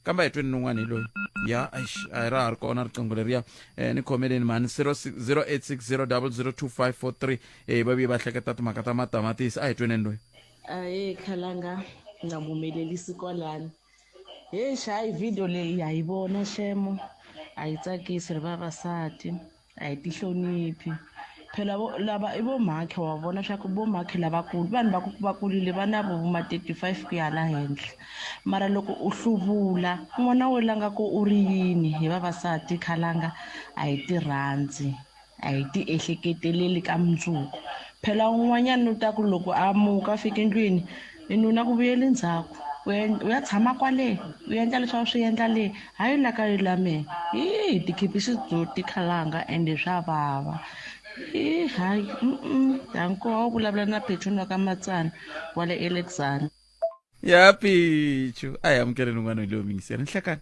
S1: kambe a hi tweni nun'wana hi loyi. Ya, eish, a hi ra ha ri kona riqingho leriya. Ni khomeleni mhani 0860002543. Va vuye va hleketa timhaka ta matamatisi. A hi tweneni loyi.
S18: Ahe khalanga nga humelelisi kwalano. He xayi video leyi ha yi vona xemo a yi tsakisi ri vavasati a hi tihloniphi phela vo lava i vo mhakhe wa vona swa ku vo mhakhe lavakulu vanhu va ku va kurile va na vo ma 35 ku ya la henhla mara loko u hluvula n'wana wo langa ku u ri yini hi vavasati khalanga a hi ti rhandzi a hi ti ehleketeleli ka mundzuku phela un'wanyana u ta ku loko a muka a fika endlwini i nuna ku vuyeli ndzhaku u u ya tshama kwale u endla leswi a swi endla le hayi la ka la mehe hi ti khipi xidzuti khalanga ende swa vava i hayi danko wa vulavula na Petro wa ka Matsana wa le Alexander.
S1: Ya pichu a hi amukeleni un'wana leyo mingiseri nhlekani.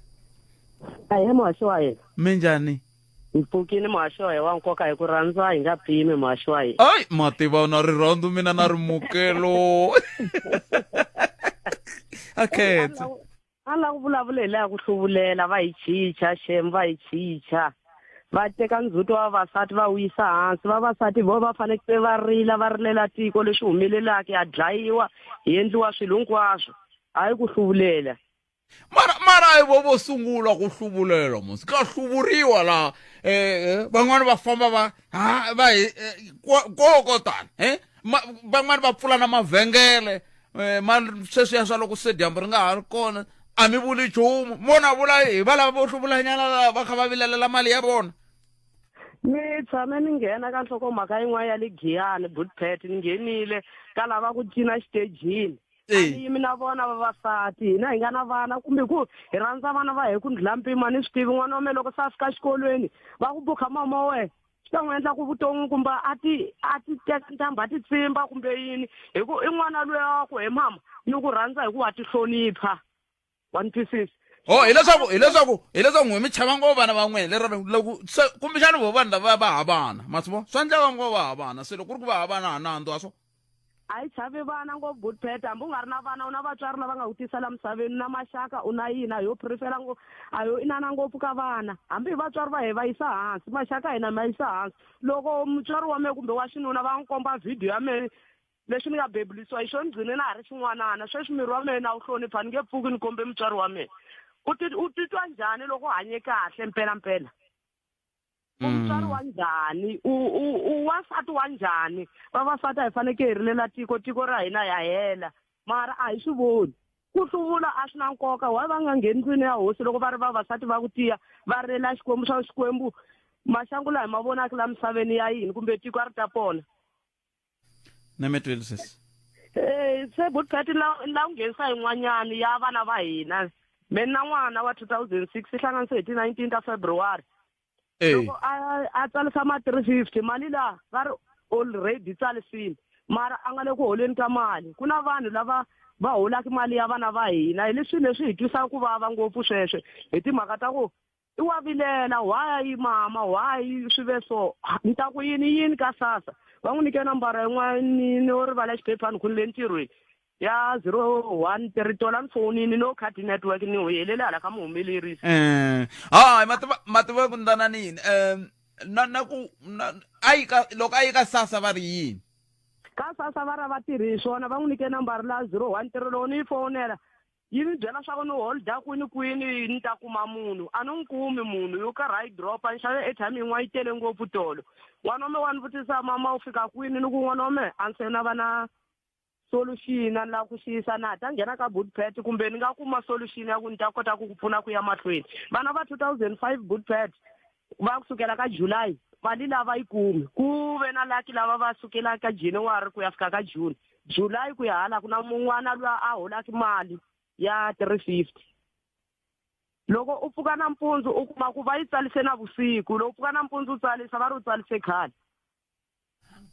S21: Ahee muhaxi wa hina.
S1: Minjhani?
S21: Hi pfukile muhaxi wa hina wa nkoka hi ku rhandza hi nga pimi muhaxi wa hina.
S1: Ay ma tiva na rirhandzu mina na rimukelo. A khensa.
S21: A ni lava ku vulavula hi laha ku hluvulela va hi chicha shem va hi chicha. Va teka ndzhuti wa vavasati va wu yisa hansi. Vavasati vo va fanekele va rila va rilela tiko lexi humelelaka ya dlayiwa hi endliwa swilo hinkwaswo hayi ku hluvulela.
S1: Mara mara a hi vo vo sungula ku hluvulela mos ka hluvuriwa laha van'wani va famba va ha va hi koko tani van'wani va pfula na mavhengele ma sweswiya swa loko se dyambu ri nga ha ri kona a mi vuli nchumu mo na vula hi va lava vo hluvulanyana lava va kha va vilelela mali ya vona.
S21: Ni tshame ni nghena ka nhlokomhaka yin'wana ya le Giyani Bootpet ni nghenile ka lava ku cina xitejini a ni yimi na vona vavasati hina hi nga na vana kumbe ku hi rhandza vana va he ku ndlula mpimo a ni swi tivi n'wana wa me loko se a fika xikolweni va ku bukha mama wa wena swi ta n'wi endla ku vuton'wini kumbe a ti a ti teka ntambu a ti tsimba kumbe yini hi ku i n'wana luya wa ku he mama ni ku rhandza hi ku wa ti hlonipha wa ni twisisa.
S1: Oh hileswaku hileswaku hileswaku n'we mi chava ngopfu vana va n'wina lero loko se kumbexana vo vanhu lava va ha vana ma swi vona swa endleka ngopfu va ha vana se loko ku ri ku va ha vana ha nandzu a swo
S21: A yi chavi vana ngopfu Bootpet hambi u nga ri na vana u na vatswari lava nga ku tisa la misaveni u na maxaka u na yini a yo prefer ngopfu a yo inana ngopfu ka vana hambi hi vatswari va he va yisa hansi maxaka hina ma yisa hansi loko mutswari wa mehe kumbe wa xinuna va n'wi komba video ya mehe leswi ni nga bebulisiwa hi xo ni gcine na ha ri xin'wanana sweswi miri wa mehe na wu hlonipha ni nge pfuki ni kombe mutswari wa mehe u ti u titwa njhani loko u hanye kahle mpela mpela u mutswari wa njhani u u u wansati wa njhani vavasati a hi fanekele hi rilela tiko tiko ra hina ya hela mara a hi swi voni ku hluvula a swi na nkoka why va nga ngheni ndlwini ya hosi loko va ri vavasati va ku tiya va rilela xikwembu swa xikwembu maxangu laha hi ma vonaka la misaveni ya yini kumbe tiko a ri ta pona
S1: na mi twile sesi.
S21: Eh, se butpheti la la ku nghenisa yin'wanyana ya vana va hina me na n'wana wa 2006 hlanganise hi ti 19 ta February loko a a tsarisa ma 350 mali laha va ri already tsalisile mara a nga le ku holeni ka mali ku na vanhu lava va holaka mali ya vana va hina hi leswi leswi hi twisaka ku vava ngopfu sweswo hi timhaka ta ku i wa vilela why mama why swi ve so ni ta ku yini yini ka sasa va n'wi nyike nambara yin'wana ni no rivala xiphephani ku ni le ntirhweni ya 013 tola ni fonini no khadi network ni helele hala ka muhumelerisi.
S1: Hayi mativa mativa ku ndana ni yini na na ku na a yi ka loko a yi ka sasa va ri yini
S21: ka sasa va ra va tirhi hi swona va n'wi nyike nambara la 013 loko ni yi fonela Yi ni byela swa ku ni holda kwini kwini ni ta kuma munhu. A ni n'wi kumi munhu, yo karhi a yi drop-a. Ni xave airtime yin'wana yi tele ngopfu tolo. N'wana wa mina wa ni vutisa, Mama u fika kwini? Ni ku, N'wana wa mehe a ni se na va na solution, a ni lava ku xiyisa na ha ta nghena ka Bootpad kumbe ni nga kuma solution ya ku ni ta kota ku ku pfuna ku ya mahlweni. Vana va 2005 Bootpad va ku sukela ka July mali la va yi kumi. Ku ve na lucky lava va sukela ka January ku ya fika ka June. July ku ya hala ku na mun'wana luya a holaka mali ya 350 loko u pfuka nampundzu u kuma ku va yi tsalise na vusiku loko u pfuka nampundzu u tsalisa va ri u tsalise khale.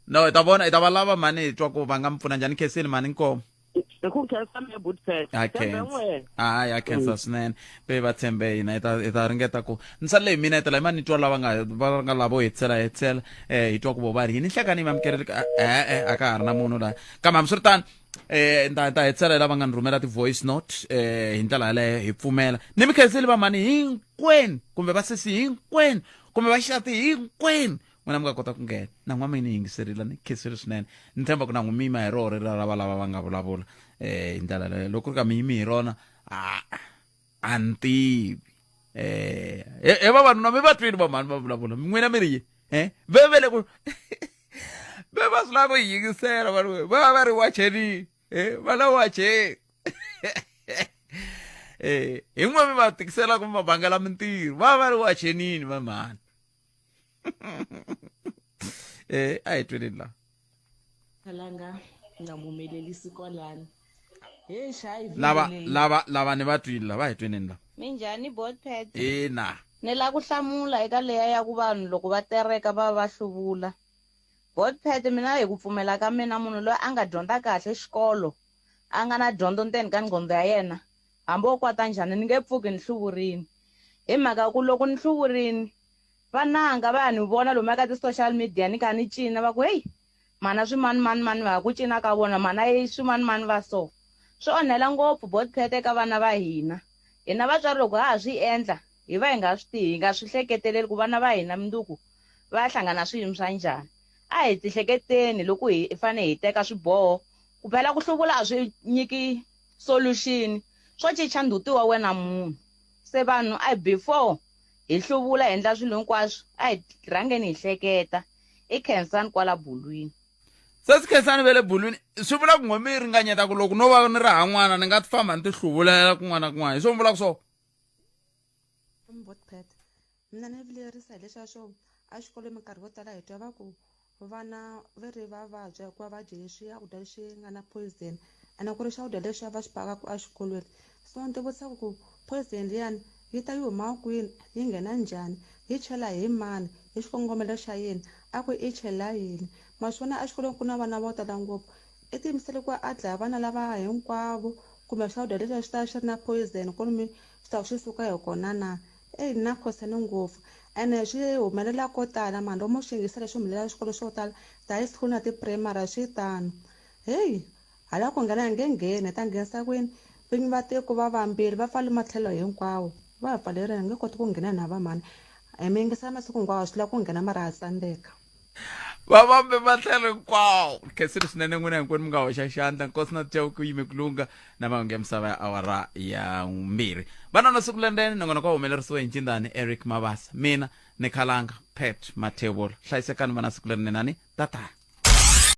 S1: No hi ta vona hi ta va lava mhani hi twa ku va nga mi pfuna njhani khensini mhani inkomu.
S21: Hi ku khensa mehe Bootpet.
S1: Ha
S21: Tshembe
S1: khensa.
S21: n'wehe.
S1: Hayi ha khensa swinene. Pe va tshembe hina hi ta hi ta ringeta ku ni sale hi mina hi ta la ni twa lava nga va nga lavo hetisela hetisela eh hi twa ku vo va ri yini nhlekani mi amukeleli eh eh a ka ha ri na munhu laha kambe hambiswiritano. eh nta ta hetisela hi lava nga ni rhumela ti-voice note eh hi ndlela yaleyo hi pfumela ni mi khenseli vamhani hinkwenu kumbe vasesi hinkwenu kumbe vaxisati hinkwenu n'wina mi nga kota ku nghena na n'wa mina yingiserile ni khensile swinene ni tshemba ku na n'wi mima hi roho ri ra lava lava va nga vulavula eh hi ndlela leyo loko ku ri ka mi yimi hi rona a a ni tivi eh he vavanuna mi va twini vamhani va vulavula n'wina mi ri yini eh ve ve le ku ve va swi lava ku yingisela vanhu va va ri wachenini eh va la wacheni eh hi n'we mi va tikisela kumbe va vangela mintirho va va ri wachenini va mhani eh a hi tweneni la
S3: Khalanga nga humelelisi kwalano he xayi
S1: lava lava lava ni va twile lava hi tweneni la
S22: Minjhani Botpet?
S1: ina
S22: Ni la ku hlamula eka leya ya ku vanhu loko va tereka va va hluvula. Botpet mina hi ku pfumela ka mina munhu loyi a nga dyondza kahle xikolo a nga na dyondzo ndzeni ka nqondo ya yena hambi o kwata njhani ni nge pfuki ni hluvurini hi mhaka ku loko ni hluvurini Vananga va ya ni vona lomuya ka ti-social media ni kha ni cina va ku heyi mhana swimanimani mani va ha ku cina ka vona mhana e swimanimani va so. Swi onhela ngopfu Botpet eka vana va hina. Hina vatswari loko ha ha swi endla hi va hi nga swi hi nga swi hleketeleli ku vana va hina mundzuku va ya hlangana na swiyimo swa njhani. A hi tihleketeni loko hi fane hi teka swiboho ku phela ku hluvula a swi nyiki solution swo chicha ndzhuti wa wena munhu. Se vanhu a before hi hluvula hi endla swilo hinkwaswo a hi rhangeni hi hleketa i khensani kwala bulwini
S1: sesi khensani ve le bulwini swi vula ku n'we mi ringanyeta ku loko no va ni ri ha n'wana ni nga ti famba ni ti hluvulela kun'wana na kun'wana hi swo mi vulaka swona
S23: Botpet mina ni vilerisa hi leswiya swo exikolweni minkarhi yo tala hi twa va ku Vana ve ri va vabya hikuva va dye swakudya leswi nga na poison ene ku ri swakudya leswiya va swi phakaka exikolweni. So ni ti vutisa ku poison liyani yi ta yi huma kwini, yi nghena njhani, yi chela hi mani, hi xikongomelo xa yini, a ku i chela yini. Ma swi vona exikolweni ku na vana vo tala ngopfu, i tiyimisele ku a dlaya vana lava hinkwavo kumbe swakudya leswiya swi ta swi ri na poison ku ri swi ta swi suka hi kona na. Eyi ni na concern ngopfu ene swi humelela ko tala mhani lomu swi yingisela swi humelela swikolo swo tala ti-high school na ti-primary swi tano heyi hala ku nghena hi nge ngheni hi ta nghenisa kwini vinyi va tiko va vambirhi va pfale matlhelo hinkwawo va hi pfalerile hi nge koti ku nghena na va mhani hi mi yingisela masiku hinkwawo swi lava ku nghena mara ha tsandzeka
S1: Va vambe matlhelo hinkwawo khensile swinene n'wina hinkwenu mi nga hoxa xandla nkosi na chauke u yime ku lungha na mahungu ya misava ya awara ya mbirhi vana na siku lendene nongonoko wa humelerisiwe hi ncindani eric mabasa mina ni khalanga pat mathebula hlayisekani vana siku lerinenani tatana.